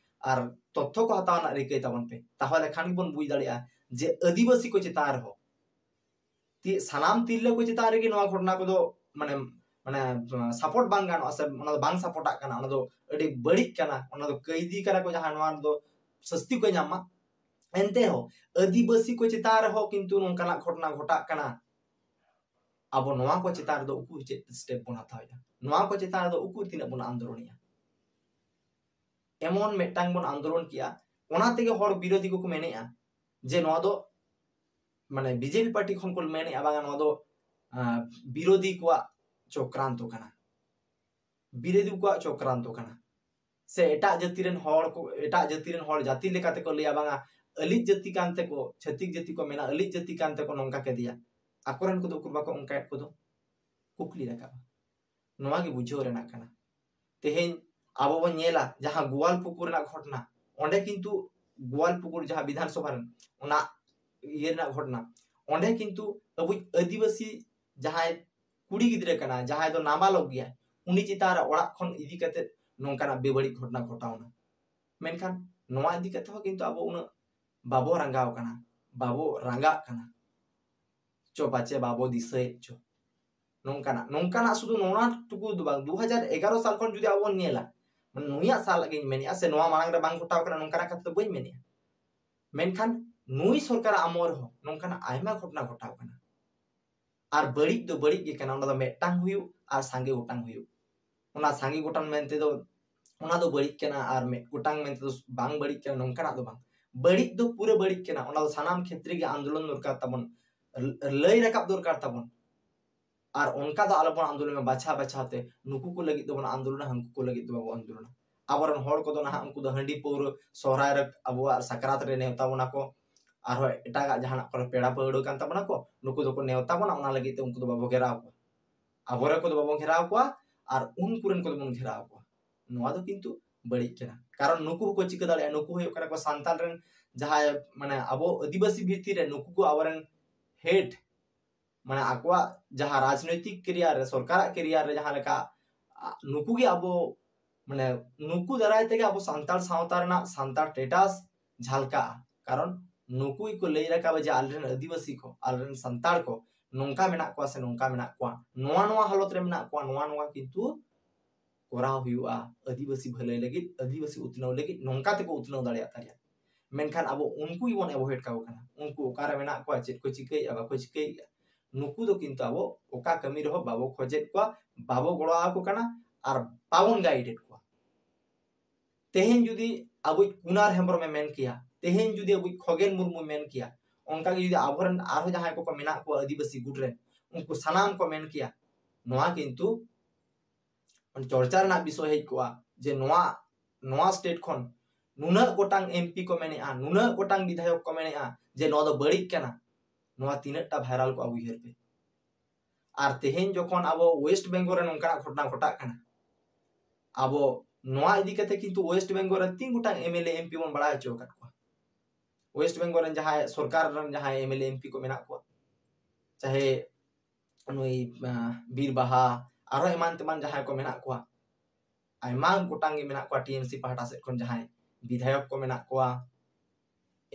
ᱟᱨ ᱛᱚᱛᱛᱷᱚ ᱠᱚ ᱦᱟᱛᱟᱣ ᱨᱮᱱᱟᱜ ᱨᱤᱠᱟᱹᱭ ᱛᱟᱵᱚᱱ ᱯᱮ᱾ ᱛᱟᱦᱚᱞᱮ ᱠᱷᱟᱱ ᱜᱮᱵᱚᱱ ᱵᱩᱡᱽ ᱫᱟᱲᱮᱭᱟᱜᱼᱟ ᱡᱮ ᱟᱹᱫᱤᱵᱟᱹᱥᱤ ᱠᱚ ᱪᱮᱛᱟᱱ ᱨᱮᱦᱚᱸ, ᱛᱤ-, ᱥᱟᱱᱟᱢ ᱛᱤᱨᱞᱟᱹ ᱠᱚ ᱪᱮᱛᱟᱱ ᱨᱮᱜᱮ ᱱᱚᱣᱟ ᱜᱷᱚᱴᱚᱱᱟ ᱠᱚᱫᱚ, ᱢᱟᱱᱮ, ᱢᱟᱱᱮ, support ᱵᱟᱝ ᱜᱟᱱᱚᱜᱼᱟ, ᱥᱮ ᱚᱱᱟ ᱫᱚ ᱵᱟᱝ supportᱟᱜ ᱠᱟᱱᱟ, ᱚᱱᱟ ᱫᱚ ᱟᱹᱰᱤ ᱵᱟᱹᱲᱤᱡ ᱠᱟᱱᱟ, ᱚᱱᱟ ᱫᱚ ᱠᱟᱹᱭᱫᱤ ᱠᱟᱱᱟ ᱠᱚ, ᱡᱟᱦᱟᱸ ᱱᱚᱣᱟ ᱨᱮᱫᱚ ᱥᱟᱹᱥᱛᱤ ᱠᱚ ᱧᱟᱢ ᱢᱟ᱾ ᱮᱱᱛᱮ ᱦᱚᱸ ᱟᱹᱫᱤᱵᱟᱹᱥᱤ ᱠᱚ ᱪᱮᱛᱟᱱ ᱨᱮᱦᱚᱸ ᱠᱤᱱᱛᱩ ᱱᱚᱝᱠᱟᱱᱟᱜ ᱜᱷᱚᱴᱚᱱᱟ ᱜᱷᱚᱴᱟᱜ ᱠᱟᱱᱟ᱾ ᱟᱵᱚ ᱱᱚᱣᱟ ᱠᱚ ᱪᱮᱛᱟᱱ ᱨᱮᱫᱚ ᱩᱠᱩᱨ ᱪᱮᱫ step ᱵᱚᱱ ᱦᱟᱛᱟᱣᱮᱫᱼᱟ? ᱱᱚᱣᱟ ᱠᱚ ᱪᱮᱛᱟᱱ ᱨᱮᱫᱚ ᱩᱠᱩᱨ ᱛᱤᱱᱟᱹᱜ ᱵᱚᱱ ᱟᱱᱫᱳᱞᱚᱱᱮᱫᱼᱟ? ᱮᱢᱚᱱ ᱢᱤᱫᱴᱟᱝ ᱵᱚᱱ ᱟᱱᱫᱳᱞᱚᱱ ᱠᱮᱜᱼᱟ, ᱚᱱᱟ ᱛᱮᱜᱮ ᱦᱚᱲ ᱵᱤᱨᱳᱫᱷᱤ ᱠᱚᱠᱚ ᱢᱮᱱᱮᱫᱼᱟ ᱡᱮ ᱱᱚᱣᱟ ᱫᱚ, ᱢᱟᱱᱮ, ᱵᱤᱡᱮᱯᱤ ᱯᱟᱨᱴᱤ ᱠᱷᱚᱱ ᱠᱚ ᱢᱮᱱᱮᱫᱼᱟ, ᱵᱟᱝᱟ, ᱱᱚᱣᱟ ᱫᱚ, ᱟᱸ, ᱵᱤᱨᱳᱫᱷᱤ ᱠᱚᱣᱟᱜ ᱪᱚᱠᱨᱟᱱᱛᱚ ᱠᱟᱱᱟ, ᱵᱤᱨᱳᱫᱷᱤ ᱠᱚᱣᱟᱜ ᱪᱚᱠᱨᱟᱱᱛᱚ ᱠᱟᱱᱟ᱾ ᱥᱮ ᱮᱴᱟᱜ ᱡᱟᱹᱛᱤ ᱨᱮᱱ ᱦᱚᱲ ᱠᱚ, ᱮᱴᱟᱜ ᱡᱟᱹᱛᱤ ᱨᱮᱱ ᱦᱚᱲ ᱡᱟᱹᱛᱤ ᱞᱮᱠᱟ ᱛᱮᱠᱚ ᱞᱟᱹᱭᱟ, ᱵᱟᱝᱟ, ᱟᱹᱞᱤᱡ ᱡᱟᱹᱛᱤ ᱠᱟᱱ ᱛᱮᱠᱚ, ᱪᱷᱟᱹᱛᱤᱠ ᱡᱟᱹᱛᱤ ᱠᱚ ᱢᱮᱱᱟ, ᱟᱹᱞᱤᱡ ᱡᱟᱹᱛᱤ ᱠᱟᱱ ᱛᱮᱠᱚ ᱱᱚᱝᱠᱟ ᱠᱮᱫᱮᱭᱟ᱾ ᱟᱠᱚᱨᱮᱱ ᱠᱚᱫᱚ ᱩᱠᱩᱨ ᱵᱟᱠᱚ ᱚᱱᱠᱟᱭᱮᱫ ᱠᱚᱫᱚ? ᱠᱩᱠᱞᱤ ᱨᱟᱠᱟᱵᱟ᱾ ᱱᱚᱣᱟ ᱜᱮ ᱵᱩᱡᱷᱟᱹᱣ ᱨᱮᱱᱟᱜ ᱠᱟᱱᱟ᱾ ᱛᱮᱦᱮᱧ ᱟᱵᱚ ᱵᱚᱱ ᱧᱮᱞᱟ ᱡᱟᱦᱟᱸ ᱜᱳᱣᱟᱞ ᱯᱩᱠᱩᱨ ᱨᱮᱱᱟᱜ ᱜᱷᱚᱴᱚᱱᱟ, ᱚᱸᱰᱮ ᱠᱤᱱᱛᱩ ᱜᱳᱣᱟᱞ ᱯᱩᱠᱩᱨ ᱡᱟᱦᱟᱸ ᱵᱤᱫᱷᱟᱱ ᱥᱚᱵᱷᱟ ᱨᱮᱱ ᱚᱱᱟ ᱤᱭᱟᱹ ᱨᱮᱱᱟᱜ ᱜᱷᱚᱴᱚᱱᱟ, ᱚᱸᱰᱮ ᱠᱤᱱᱛᱩ ᱟᱵᱚ ᱟᱹᱫᱤᱵᱟᱹᱥᱤ ᱡᱟᱦᱟᱸᱭ ᱠᱩᱲᱤ ᱜᱤᱫᱽᱨᱟᱹ ᱠᱟᱱᱟᱭ, ᱡᱟᱦᱟᱸᱭ ᱫᱚ ᱱᱟᱵᱟᱞᱚᱠ ᱜᱮᱭᱟᱭ, ᱩᱱᱤ ᱪᱮᱛᱟᱱ ᱨᱮ ᱚᱲᱟᱜ ᱠᱷᱚᱱ ᱤᱫᱤ ᱠᱟᱛᱮ ᱱᱚᱝᱠᱟᱱᱟᱜ ᱵᱮᱵᱟᱹᱲᱤᱡ ᱜᱷᱚᱴᱚᱱᱟ ᱜᱷᱚᱴᱟᱣᱱᱟ᱾ ᱢᱮᱱᱠᱷᱟᱱ ᱱᱚᱣᱟ ᱤᱫᱤ ᱠᱟᱛᱮ ᱦᱚᱸ ᱠᱤᱱᱛᱩ ᱟᱵᱚ ᱩᱱᱟᱹᱜ ᱵᱟᱵᱚ ᱨᱟᱸᱜᱟᱣ ᱠᱟᱱᱟ, ᱵᱟᱵᱚ ᱨᱟᱸᱜᱟᱜ ᱠᱟᱱᱟ᱾ ᱪᱚ ᱯᱟᱪᱮ ᱵᱟᱵᱚ ᱫᱤᱥᱟᱹᱭᱮᱫ ᱪᱚ᱾ ᱱᱚᱝᱠᱟᱱᱟᱜ, ᱱᱚᱝᱠᱟᱱᱟᱜ ᱥᱩᱫᱷᱩ ᱱᱚᱣᱟ ᱴᱩᱠᱩ ᱫᱚ ᱵᱟᱝ, ᱫᱩ ᱦᱟᱡᱟᱨ ᱮᱜᱟᱨᱚ ᱥᱟᱞ ᱠᱷᱚᱱ ᱡᱩᱫᱤ ᱟᱵᱚ ᱵᱚᱱ ᱧᱮᱞᱟ, ᱢᱟᱱᱮ ᱱᱩᱭᱟᱜ ᱥᱟᱞᱟᱜ ᱜᱤᱧ ᱢᱮᱱᱮᱫᱼᱟ, ᱥᱮ ᱱᱚᱣᱟ ᱢᱟᱲᱟᱝ ᱨᱮ ᱵᱟᱝ ᱜᱷᱚᱴᱟᱣ ᱠᱟᱱᱟ ᱱᱚᱝᱠᱟᱱᱟᱜ ᱠᱟᱛᱷᱟ ᱫᱚ ᱵᱟᱹᱧ ᱢᱮᱱᱮᱫᱼᱟ᱾ ᱢᱮᱱᱠᱷᱟᱱ ᱱᱩᱭ ᱥᱚᱨᱠᱟᱨᱟᱜ ᱟᱢᱚᱞ ᱨᱮᱦᱚᱸ ᱱᱚᱝᱠᱟᱱᱟᱜ ᱟᱭᱢᱟ ᱜᱷᱚᱴᱚᱱᱟ ᱜᱷᱚᱴᱟᱣ ᱠᱟᱱᱟ᱾ ᱟᱨ ᱵᱟᱹᱲᱤᱡ ᱫᱚ ᱵᱟᱹᱲᱤᱡ ᱜᱮ ᱠᱟᱱᱟ, ᱚᱱᱟ ᱫᱚ ᱢᱤᱫᱴᱟᱝ ᱦᱩᱭᱩᱜ ᱟᱨ ᱥᱟᱸᱜᱮ ᱜᱚᱴᱟᱝ ᱦᱩᱭᱩᱜ᱾ ᱚᱱᱟ ᱥᱟᱸᱜᱮ ᱜᱚᱴᱟᱝ ᱢᱮᱱᱛᱮ ᱫᱚ ᱚᱱᱟ ᱫᱚ ᱵᱟᱹᱲᱤᱡ ᱠᱟᱱᱟ ᱟᱨ ᱢᱤᱫ ᱜᱚᱴᱟᱝ ᱢᱮᱱᱛᱮ ᱫᱚ ᱵᱟᱝ ᱵᱟᱹᱲᱤᱡ ᱠᱟᱱᱟ, ᱱᱚᱝᱠᱟᱱᱟᱜ ᱫᱚ ᱵᱟᱝ᱾ ᱵᱟᱹᱲᱤᱡ ᱫᱚ ᱯᱩᱨᱟᱹ ᱵᱟᱹᱲᱤᱡ ᱠᱟᱱᱟ, ᱚᱱᱟ ᱫᱚ ᱥᱟᱱᱟᱢ ᱠᱷᱮᱛᱨᱮ ᱜᱮ ᱟᱱᱫᱳᱞᱚᱱ ᱫᱚᱨᱠᱟᱨ ᱛᱟᱵᱚᱱ, ᱞᱟᱹᱭ ᱨᱟᱠᱟᱵ ᱫᱚᱨᱠᱟᱨ ᱛᱟᱵᱚᱱ᱾ ᱟᱨ ᱚᱱᱠᱟ ᱫᱚ ᱟᱞᱚᱵᱚᱱ ᱟᱱᱫᱳᱞᱚᱱᱟ ᱵᱟᱪᱷᱟᱣ ᱵᱟᱪᱷᱟᱣ ᱛᱮ, ᱱᱩᱠᱩ ᱠᱚ ᱞᱟᱹᱜᱤᱫ ᱫᱚᱵᱚᱱ ᱟᱱᱫᱳᱞᱚᱱᱟ, ᱦᱟᱹᱱᱠᱩ ᱠᱚ ᱞᱟᱹᱜᱤᱫ ᱫᱚ ᱵᱟᱵᱚ ᱟᱱᱫᱳᱞᱚᱱᱟ᱾ ᱟᱵᱚᱨᱮᱱ ᱦᱚᱲ ᱠᱚᱫᱚ ᱱᱟᱦᱟᱜ ᱩᱱᱠᱩ ᱫᱚ ᱦᱟᱺᱰᱤ ᱯᱟᱹᱣᱨᱟᱹ ᱥᱚᱦᱨᱟᱭ ᱨᱮ ᱟᱵᱚᱣᱟᱜ ᱥᱟᱠᱨᱟᱛ ᱨᱮ ᱱᱮᱣᱛᱟ ᱵᱚᱱᱟ ᱠᱚ, ᱟᱨᱦᱚᱸ ᱮᱴᱟᱜᱟᱜ ᱡᱟᱦᱟᱱᱟᱜ ᱠᱚᱨᱮ ᱯᱮᱲᱟ ᱯᱟᱹᱣᱲᱟᱹ ᱠᱟᱱ ᱛᱟᱵᱚᱱᱟ ᱠᱚ, ᱱᱩᱠᱩ ᱫᱚᱠᱚ ᱱᱮᱣᱛᱟ ᱵᱚᱱᱟ, ᱚᱱᱟ ᱞᱟᱹᱜᱤᱫ ᱛᱮ ᱩᱱᱠᱩ ᱫᱚ ᱵᱟᱵᱚ ᱜᱷᱮᱨᱟᱣ ᱠᱚᱣᱟ᱾ ᱟᱵᱚᱨᱮᱱ ᱠᱚᱫᱚ ᱵᱟᱵᱚᱱ ᱜᱷᱮᱨᱟᱣ ᱠᱚᱣᱟ ᱟᱨ ᱩᱱᱠᱩ ᱨᱮᱱ ᱠᱚᱫᱚ ᱵᱚᱱ ᱜᱷᱮᱨᱟᱣ ᱠᱚᱣᱟ᱾ ᱱᱚᱣᱟ ᱫᱚ ᱠᱤᱱᱛᱩ ᱵᱟᱹᱲᱤᱡ ᱠᱟᱱᱟ᱾ ᱠᱟᱨᱚᱱ ᱱᱩᱠᱩ ᱦᱚᱸᱠᱚ ᱪᱤᱠᱟᱹ ᱫᱟᱲᱮᱭᱟᱜᱼᱟ, ᱱᱩᱠᱩ ᱦᱩᱭᱩᱜ ᱠᱟᱱᱟ ᱠᱚ ᱥᱟᱱᱛᱟᱲ ᱨᱮᱱ ᱡᱟᱦᱟᱸᱭ, ᱢᱟᱱᱮ ᱟᱵᱚ ᱟᱹᱫᱤᱵᱟᱹᱥᱤ ᱵᱷᱤᱛᱤᱨ ᱨᱮ ᱱᱩᱠᱩ ᱠᱚ ᱟᱵᱚᱨᱮᱱ ᱦᱮᱰ, ᱢᱟᱱᱮ ᱟᱠᱚᱣᱟᱜ ᱡᱟᱦᱟᱸ ᱨᱟᱡᱽᱱᱳᱭᱛᱤᱠ ᱠᱮᱨᱤᱭᱟᱨ ᱨᱮ, ᱥᱚᱨᱠᱟᱨᱟᱜ ᱠᱮᱨᱤᱭᱟᱨ ᱨᱮ ᱡᱟᱦᱟᱸ ᱞᱮᱠᱟ, ᱟ, ᱱᱩᱠᱩ ᱜᱮ ᱟᱵᱚ, ᱢᱟᱱᱮ ᱱᱩᱠᱩ ᱫᱟᱨᱟᱭ ᱛᱮᱜᱮ ᱟᱵᱚ ᱥᱟᱱᱛᱟᱲ ᱥᱟᱶᱛᱟ ᱨᱮᱱᱟᱜ ᱥᱟᱱᱛᱟᱲ ᱴᱮᱴᱟᱥ ᱡᱷᱟᱞᱠᱟᱜᱼᱟ᱾ ᱠᱟᱨᱚᱱ ᱱᱩᱠᱩ ᱜᱮᱠᱚ ᱞᱟᱹᱭ ᱨᱟᱠᱟᱵᱟ ᱡᱮ ᱟᱞᱮᱨᱮᱱ ᱟᱹᱫᱤᱵᱟᱹᱥᱤ ᱠᱚ, ᱟᱞᱮᱨᱮᱱ ᱥᱟᱱᱛᱟᱲ ᱠᱚ ᱱᱚᱝᱠᱟ ᱢᱮᱱᱟᱜ ᱠᱚᱣᱟ ᱥᱮ ᱱᱚᱝᱠᱟ ᱢᱮᱱᱟᱜ ᱠᱚᱣᱟ, ᱱᱚᱣᱟ ᱱᱚᱣᱟ ᱦᱟᱞᱚᱛ ᱨᱮ ᱢᱮᱱᱟᱜ ᱠᱚᱣᱟ, ᱱᱚᱣᱟ ᱱᱚᱣᱟ ᱠᱤᱱᱛᱩ ᱠᱚᱨᱟᱣ ᱦᱩᱭᱩᱜᱼᱟ ᱟᱹᱫᱤᱵᱟᱹᱥᱤ ᱵᱷᱟᱹᱞᱟᱹᱭ ᱞᱟᱹᱜᱤᱫ, ᱟᱹᱫᱤᱵᱟᱹᱥᱤ ᱩᱛᱱᱟᱹᱣ ᱞᱟᱹᱜᱤᱫ, ᱱᱚᱝᱠᱟ ᱛᱮᱠᱚ ᱩᱛᱱᱟᱹᱣ ᱫᱟᱲᱮᱭᱟᱜ ᱛᱟᱞᱮᱭᱟ᱾ ᱢᱮᱱᱠᱷᱟᱱ ᱟᱵᱚ ᱩᱱᱠᱩ ᱜᱮᱵᱚᱱ ᱮᱵᱷᱚᱭᱮᱰ ᱠᱟᱠᱚ ᱠᱟᱱᱟ᱾ ᱩᱱᱠᱩ ᱚᱠᱟᱨᱮ ᱢᱮᱱᱟᱜ ᱠᱚᱣᱟ, ᱪᱮᱫ ᱠᱚ ᱪᱤᱠᱟᱹᱭᱮᱫᱼᱟ, ᱵᱟᱠᱚ ᱪᱤᱠᱟᱹᱭᱮᱫᱼᱟ, ᱱᱩᱠᱩ ᱫᱚ ᱠᱤᱱᱛᱩ ᱟᱵᱚ ᱚᱠᱟ ᱠᱟᱹᱢᱤ ᱨᱮᱦᱚᱸ ᱵᱟᱵᱚ ᱠᱷᱚᱡᱮᱫ ᱠᱚᱣᱟ, ᱵᱟᱵᱚ ᱜᱚᱲᱚ ᱟᱠᱚ ᱠᱟᱱᱟ ᱟᱨ ᱵᱟᱵᱚᱱ ᱜᱟᱭᱤᱰᱮᱰ ᱠᱚᱣᱟ᱾ ᱛᱮᱦᱮᱧ ᱡᱩᱫᱤ ᱟᱵᱚᱭᱤᱡ ᱠᱩᱱᱟᱨ ᱦᱮᱢᱵᱨᱚᱢᱮ ᱢᱮᱱ ᱠᱮᱭᱟ, ᱛᱮᱦᱮᱧ ᱡᱩᱫᱤ ᱟᱵᱚᱭᱤᱡ ᱠᱷᱚᱜᱮᱱ ᱢᱩᱨᱢᱩᱭ ᱢᱮᱱ ᱠᱮᱭᱟ, ᱚᱱᱠᱟ ᱜᱮ ᱡᱩᱫᱤ ᱟᱵᱚᱨᱮᱱ ᱟᱨᱦᱚᱸ ᱡᱟᱦᱟᱸᱭ ᱠᱚᱠᱚ ᱢᱮᱱᱟᱜ ᱠᱚᱣᱟ ᱟᱹᱫᱤᱵᱟᱹᱥᱤ ᱜᱩᱴ ᱨᱮᱱ, ᱩᱱᱠᱩ ᱥᱟᱱᱟᱢ ᱠᱚ ᱢᱮᱱ ᱠᱮᱭᱟ, ᱱᱚᱣᱟ ᱠᱤᱱᱛᱩ ᱪᱚᱨᱪᱟ ᱨᱮᱱᱟᱜ ᱵᱤᱥᱚᱭ ᱦᱮᱡ ᱠᱚᱜᱼᱟ ᱡᱮ ᱱᱚᱣᱟ, ᱱᱚᱣᱟ ᱥᱴᱮᱴ ᱠᱷᱚᱱ ᱱᱩᱱᱟᱹᱜ ᱜᱚᱴᱟᱝ ᱮᱢᱯᱤ ᱠᱚ ᱢᱮᱱᱮᱜᱼᱟ, ᱱᱩᱱᱟᱹᱜ ᱜᱚᱴᱟᱝ ᱵᱤᱫᱷᱟᱭᱚᱠ ᱠᱚ ᱢᱮᱱᱮᱜᱼᱟ ᱡᱮ ᱱᱚᱣᱟ ᱫᱚ ᱵᱟᱹᱲᱤᱡ ᱠᱟᱱᱟ᱾ ᱱᱚᱣᱟ ᱛᱤᱱᱟᱹᱜ ᱴᱟ ᱵᱷᱟᱭᱨᱟᱞ ᱠᱚᱜᱼᱟ ᱩᱭᱦᱟᱹᱨ ᱯᱮ᱾ ᱟᱨ ᱛᱮᱦᱮᱧ ᱡᱚᱠᱷᱚᱱ ᱟᱵᱚ ᱳᱭᱮᱥᱴ ᱵᱮᱝᱜᱚᱞ ᱨᱮ ᱱᱚᱝᱠᱟᱱᱟᱜ ᱜᱷᱚᱴᱚᱱᱟ ᱜᱷᱚᱴᱟᱜ ᱠᱟᱱᱟ, ᱟᱵᱚ ᱱᱚᱣᱟ ᱤᱫᱤ ᱠᱟᱛᱮ ᱠᱤᱱᱛᱩ ᱳᱭᱮᱥᱴ ᱵᱮᱝᱜᱚᱞ ᱨᱮ ᱛᱤᱱ ᱜᱚᱴᱟᱝ ᱮᱢᱮᱞᱮ ᱮᱢᱯᱤ ᱵᱚᱱ ᱵᱟᱲᱟᱭ ᱦᱚᱪᱚ ᱟᱠᱟᱫ ᱠᱚᱣᱟ᱾ ᱳᱭᱮᱥᱴ ᱵᱮᱝᱜᱚᱞ ᱨᱮᱱ ᱡᱟᱦᱟᱸᱭ ᱥᱚᱨᱠᱟᱨ ᱨᱮᱱ ᱡᱟᱦᱟᱸᱭ ᱮᱢᱮᱞᱮ ᱮᱢᱯᱤ ᱠᱚ ᱢᱮᱱᱟᱜ ᱠᱚᱣᱟ, ᱪᱟᱦᱮ ᱱᱩᱭ, ᱟᱸ, ᱵᱤᱨ ᱵᱟᱦᱟ, ᱟᱨᱦᱚᱸ ᱮᱢᱟᱱ ᱛᱮᱢᱟᱱ ᱡᱟᱦᱟᱸᱭ ᱠᱚ ᱢᱮᱱᱟᱜ ᱠᱚᱣᱟ, ᱟᱭᱢᱟ ᱜᱚᱴᱟᱝ ᱜᱮ ᱢᱮᱱᱟᱜ ᱠᱚᱣᱟ ᱴᱤ ᱮᱢ ᱥᱤ ᱯᱟᱦᱴᱟ ᱥᱮᱫ ᱠᱷᱚᱱ ᱡᱟᱦᱟᱸᱭ ᱵᱤᱫᱷᱟᱭᱚᱠ ᱠᱚ ᱢᱮᱱᱟᱜ ᱠᱚᱣᱟ,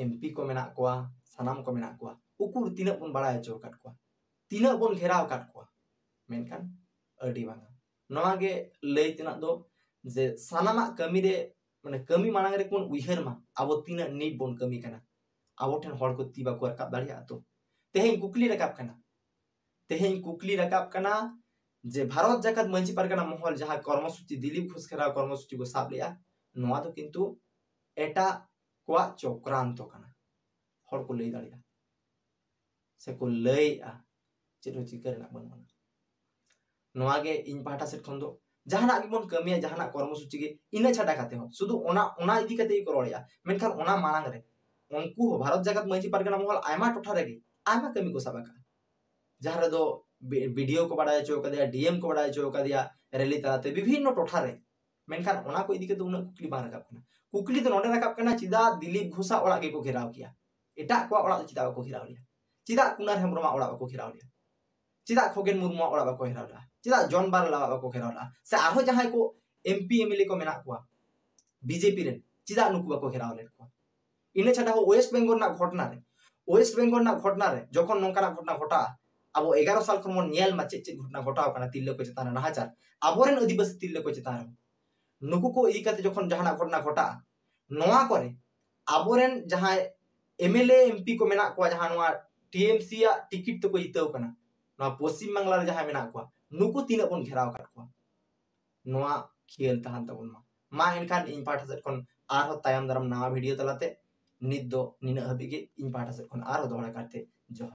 ᱮᱢ ᱯᱤ ᱠᱚ ᱢᱮᱱᱟᱜ ᱠᱚᱣᱟ, ᱥᱟᱱᱟᱢ ᱠᱚ ᱢᱮᱱᱟᱜ ᱠᱚᱣᱟ᱾ ᱩᱠᱩᱨ ᱛᱤᱱᱟᱹᱜ ᱵᱚᱱ ᱵᱟᱲᱟᱭ ᱦᱚᱪᱚ ᱟᱠᱟᱫ ᱠᱚᱣᱟ, ᱛᱤᱱᱟᱹᱜ ᱵᱚᱱ ᱜᱷᱮᱨᱟᱣ ᱟᱠᱟᱫ ᱠᱚᱣᱟ? ᱢᱮᱱᱠᱷᱟᱱ ᱟᱹᱰᱤ ᱵᱟᱝᱟ᱾ ᱱᱚᱣᱟ ᱜᱮ ᱞᱟᱹᱭ ᱛᱮᱱᱟᱜ ᱫᱚ ᱡᱮ ᱥᱟᱱᱟᱢᱟᱜ ᱠᱟᱹᱢᱤ ᱨᱮ, ᱢᱟᱱᱮ, ᱠᱟᱹᱢᱤ ᱢᱟᱲᱟᱝ ᱨᱮ ᱵᱚᱱ ᱩᱭᱦᱟᱹᱨ ᱢᱟ ᱟᱵᱚ ᱛᱤᱱᱟᱹᱜ ᱱᱤᱴ ᱵᱚᱱ ᱠᱟᱹᱢᱤ ᱠᱟᱱᱟ, ᱟᱵᱚ ᱴᱷᱮᱱ ᱦᱚᱲ ᱠᱚ ᱛᱤ ᱵᱟᱠᱚ ᱨᱟᱠᱟᱵ ᱫᱟᱲᱮᱭᱟᱜᱼᱟ᱾ ᱛᱚ ᱛᱮᱦᱮᱧ ᱠᱩᱠᱞᱤ ᱨᱟᱠᱟᱵ ᱠᱟᱱᱟ, ᱛᱮᱦᱮᱧ ᱠᱩᱠᱞᱤ ᱨᱟᱠᱟᱵ ᱠᱟᱱᱟ ᱡᱮ ᱵᱷᱟᱨᱚᱛ ᱡᱟᱠᱟᱛ ᱢᱟᱹᱡᱷᱤ ᱯᱟᱨᱜᱟᱱᱟ ᱢᱚᱦᱚᱞ ᱡᱟᱦᱟᱸ ᱠᱚᱨᱢᱚᱥᱩᱪᱤ, ᱫᱤᱞᱤᱯ ᱜᱷᱳᱥ ᱜᱷᱮᱨᱟᱣ ᱠᱚᱨᱢᱚᱥᱩᱪᱤ ᱠᱚ ᱥᱟᱵ ᱞᱮᱜᱼᱟ, ᱱᱚᱣᱟ ᱫᱚ ᱠᱤᱱᱛᱩ ᱮᱴᱟᱜ ᱠᱚᱣᱟᱜ ᱪᱚᱠᱨᱟᱱᱛᱚ ᱠᱟᱱᱟ, ᱦᱚᱲ ᱠᱚ ᱞᱟᱹᱭ ᱫᱟᱲᱮᱭᱟᱜᱼᱟ ᱥᱮ ᱠᱚ ᱞᱟᱹᱭᱮᱜᱼᱟ, ᱪᱮᱫ ᱦᱚᱸ ᱪᱤᱠᱟᱹ ᱨᱮᱱᱟᱜ ᱵᱟᱹᱱᱩᱜ ᱟᱱᱟ᱾ ᱱᱚᱣᱟ ᱜᱮ ᱤᱧ ᱯᱟᱦᱴᱟ ᱥᱮᱫ ᱠᱷᱚᱱ ᱫᱚ, ᱡᱟᱦᱟᱱᱟᱜ ᱜᱮᱵᱚᱱ ᱠᱟᱹᱢᱤᱭᱟ, ᱡᱟᱦᱟᱱᱟᱜ ᱠᱚᱨᱢᱚᱥᱩᱪᱤ ᱜᱮ, ᱤᱱᱟᱹ ᱪᱷᱟᱰᱟ ᱠᱟᱛᱮ ᱦᱚᱸ ᱥᱩᱫᱷᱩ ᱚᱱᱟ, ᱚᱱᱟ ᱤᱫᱤ ᱠᱟᱛᱮ ᱜᱮᱠᱚ ᱨᱚᱲᱮᱜᱼᱟ, ᱢᱮᱱᱠᱷᱟᱱ ᱚᱱᱟ ᱢᱟᱲᱟᱝ ᱨᱮ ᱩᱱᱠᱩ ᱦᱚᱸ ᱵᱷᱟᱨᱚᱛ ᱡᱟᱠᱟᱛ ᱢᱟᱹᱡᱷᱤ ᱯᱟᱨᱜᱟᱱᱟ ᱢᱚᱦᱚᱞ ᱟᱭᱢᱟ ᱴᱚᱴᱷᱟ ᱨᱮᱜᱮ ᱟᱭᱢᱟ ᱠᱟᱹᱢᱤ ᱠᱚ ᱥᱟᱵ ᱟᱠᱟᱫᱼᱟ, ᱡᱟᱦᱟᱸ ᱨᱮᱫᱚ ᱵᱤ-, ᱵᱤᱰᱤᱳ ᱠᱚ ᱵᱟᱲᱟᱭ ᱦᱚᱪᱚ ᱠᱟᱫᱮᱭᱟ, ᱰᱤᱮᱢ ᱠᱚ ᱵᱟᱲᱟᱭ ᱦᱚᱪᱚ ᱠᱟᱫᱮᱭᱟ ᱨᱮᱞᱤ ᱛᱟᱞᱟᱛᱮ ᱵᱤᱵᱷᱤᱱᱱᱚ ᱴᱚᱴᱷᱟ ᱨᱮ᱾ ᱢᱮᱱᱠᱷᱟᱱ ᱚᱱᱟ ᱠᱚ ᱤᱫᱤ ᱠᱟᱛᱮ ᱩᱱᱟᱹᱜ ᱠᱩᱠᱞᱤ ᱵᱟᱝ ᱨᱟᱠᱟᱵ ᱠᱟᱱᱟ᱾ ᱠᱩᱠᱞᱤ ᱫᱚ ᱱᱚᱰᱮ ᱨᱟᱠᱟᱵ ᱠᱟᱱᱟ, ᱪᱮᱫᱟᱜ ᱫᱤᱞᱤᱯ ᱜᱷᱳᱥᱟᱜ ᱚᱲᱟᱜ ᱜᱮᱠᱚ ᱜᱷᱮᱨᱟᱣ ᱠᱮᱭᱟ, ᱮᱴᱟᱜ ᱠᱚᱣᱟᱜ ᱚᱲᱟᱜ ᱫᱚ ᱪᱮᱫᱟᱜ ᱵᱟᱠᱚ ᱜᱷᱮᱨᱟᱣ ᱞᱮᱭᱟ? ᱪᱮᱫᱟᱜ ᱠᱩᱱᱟᱨ ᱦᱮᱢᱵᱨᱚᱢᱟᱜ ᱚᱲᱟᱜ ᱵᱟᱠᱚ ᱜᱷᱮᱨᱟᱣ ᱞᱮᱭᱟ? ᱪᱮᱫᱟᱜ ᱠᱷᱚᱜᱮᱱ ᱢᱩᱨᱢᱩᱣᱟᱜ ᱚᱲᱟᱜ ᱵᱟᱠᱚ ᱜᱷᱮᱨᱟᱣ ᱞᱮᱭᱟ? ᱪᱮᱫᱟᱜ ᱡᱚᱱ ᱵᱟᱨᱞᱟᱣᱟᱜ ᱵᱟᱠᱚ ᱜᱷᱮᱨᱟᱣ ᱞᱮᱭᱟ? ᱥᱮ ᱟᱨᱦᱚᱸ ᱡᱟᱦᱟᱸᱭ ᱠᱚ ᱮᱢᱯᱤ ᱮᱢᱮᱞᱮ ᱠᱚ ᱢᱮᱱᱟᱜ ᱠᱚᱣᱟ ᱵᱤᱡᱮᱯᱤ ᱨᱮᱱ, ᱪᱮᱫᱟᱜ ᱱᱩᱠᱩ ᱵᱟᱠᱚ ᱜᱷᱮᱨᱟᱣ ᱞᱮᱫ ᱠᱚᱣᱟ? ᱤᱱᱟᱹ ᱪᱷᱟᱰᱟ ᱦᱚᱸ ᱳᱭᱮᱥᱴ ᱵᱮᱝᱜᱚᱞ ᱨᱮᱱᱟᱜ ᱜᱷᱚᱴᱱᱟ ᱨᱮ, ᱳᱭᱮᱥᱴ ᱵᱮᱝᱜᱚᱞ ᱨᱮᱱᱟᱜ ᱜᱷᱚᱴᱱᱟ ᱨᱮ ᱡᱚᱠᱷᱚᱱ ᱱᱚᱝᱠᱟᱱᱟᱜ ᱜᱷᱚᱴᱱᱟ ᱜᱷᱚᱴᱟᱜᱼᱟ, ᱟᱵᱚ ᱮᱜᱟᱨᱚ ᱥᱟᱞ ᱠᱷᱚᱱ ᱵᱚᱱ ᱧᱮᱞ ᱢᱟ ᱪᱮᱫ ᱪᱮᱫ ᱜᱷᱚᱴᱱᱟ ᱜᱷᱚᱴᱟᱣ ᱠᱟᱱᱟ ᱛᱤᱨᱞᱟᱹ ᱠᱚ ᱪᱮᱛᱟᱱ ᱨᱮ ᱱᱟᱦᱟᱪᱟᱨ, ᱟᱵᱚᱨᱮᱱ ᱟᱹᱫᱤᱵᱟᱹᱥᱤ ᱛᱤᱨᱞᱟᱹ ᱠᱚ ᱪᱮᱛᱟᱱ ᱨᱮ᱾ ᱱᱩᱠᱩ ᱠᱚ ᱤᱫᱤ ᱠᱟᱛᱮ ᱡᱚᱠᱷᱚᱱ ᱡᱟᱦᱟᱱᱟᱜ ᱜᱷᱚᱴᱱᱟ ᱜᱷᱚᱴᱟᱜᱼᱟ, ᱱᱚᱣᱟ ᱠᱚᱨᱮ ᱟᱵᱚᱨᱮᱱ ᱡᱟᱦᱟᱸᱭ ᱮᱢᱮᱞᱮ ᱮᱢᱯᱤ ᱠᱚ ᱢᱮᱱᱟᱜ ᱠᱚᱣᱟ, ᱡᱟᱦᱟᱸ ᱱᱚᱣᱟ ᱴᱤᱮᱢᱥᱤ ᱟᱜ ᱴᱤᱠᱤᱴ ᱛᱮᱠᱚ ᱡᱤᱛᱟᱹᱣ ᱠᱟᱱᱟ, ᱱᱚᱣᱟ ᱯᱚᱥᱪᱤᱢ ᱵᱟᱝᱞᱟ ᱨᱮ ᱡᱟᱦᱟᱸᱭ ᱢᱮᱱᱟᱜ ᱠᱚᱣᱟ, ᱱᱩᱠᱩ ᱛᱤᱱᱟᱹᱜ ᱵᱚᱱ ᱜᱷᱮᱨᱟᱣ ᱟᱠᱟᱫ ᱠᱚᱣᱟ? ᱱᱚᱣᱟ ᱠᱷᱮᱭᱟᱞ ᱛᱟᱦᱮᱱ ᱛᱟᱵᱚᱱ ᱢᱟ᱾ ᱢᱟ ᱮᱱᱠᱷᱟᱱ ᱤᱧ ᱯᱟᱦᱴᱟ ᱥᱮᱫ ᱠᱷᱚᱱ ᱟᱨᱦᱚᱸ ᱛᱟᱭᱚᱢ ᱫᱟᱨᱟᱢ ᱱᱟᱣᱟ ᱵᱷᱤᱰᱤᱭᱳ ᱛᱟᱞᱟᱛᱮ, ᱱᱤᱛ ᱫᱚ ᱱᱤᱱᱟᱹᱜ ᱦᱟᱹᱵᱤᱡ ᱜᱮ᱾ ᱤᱧ ᱯᱟᱦᱴᱟ ᱥᱮᱫ ᱠᱷᱚᱱ ᱟᱨᱦᱚᱸ ᱫᱚᱦᱲᱟ ᱠᱟᱨᱛᱮ ᱡᱚᱦᱟᱨ᱾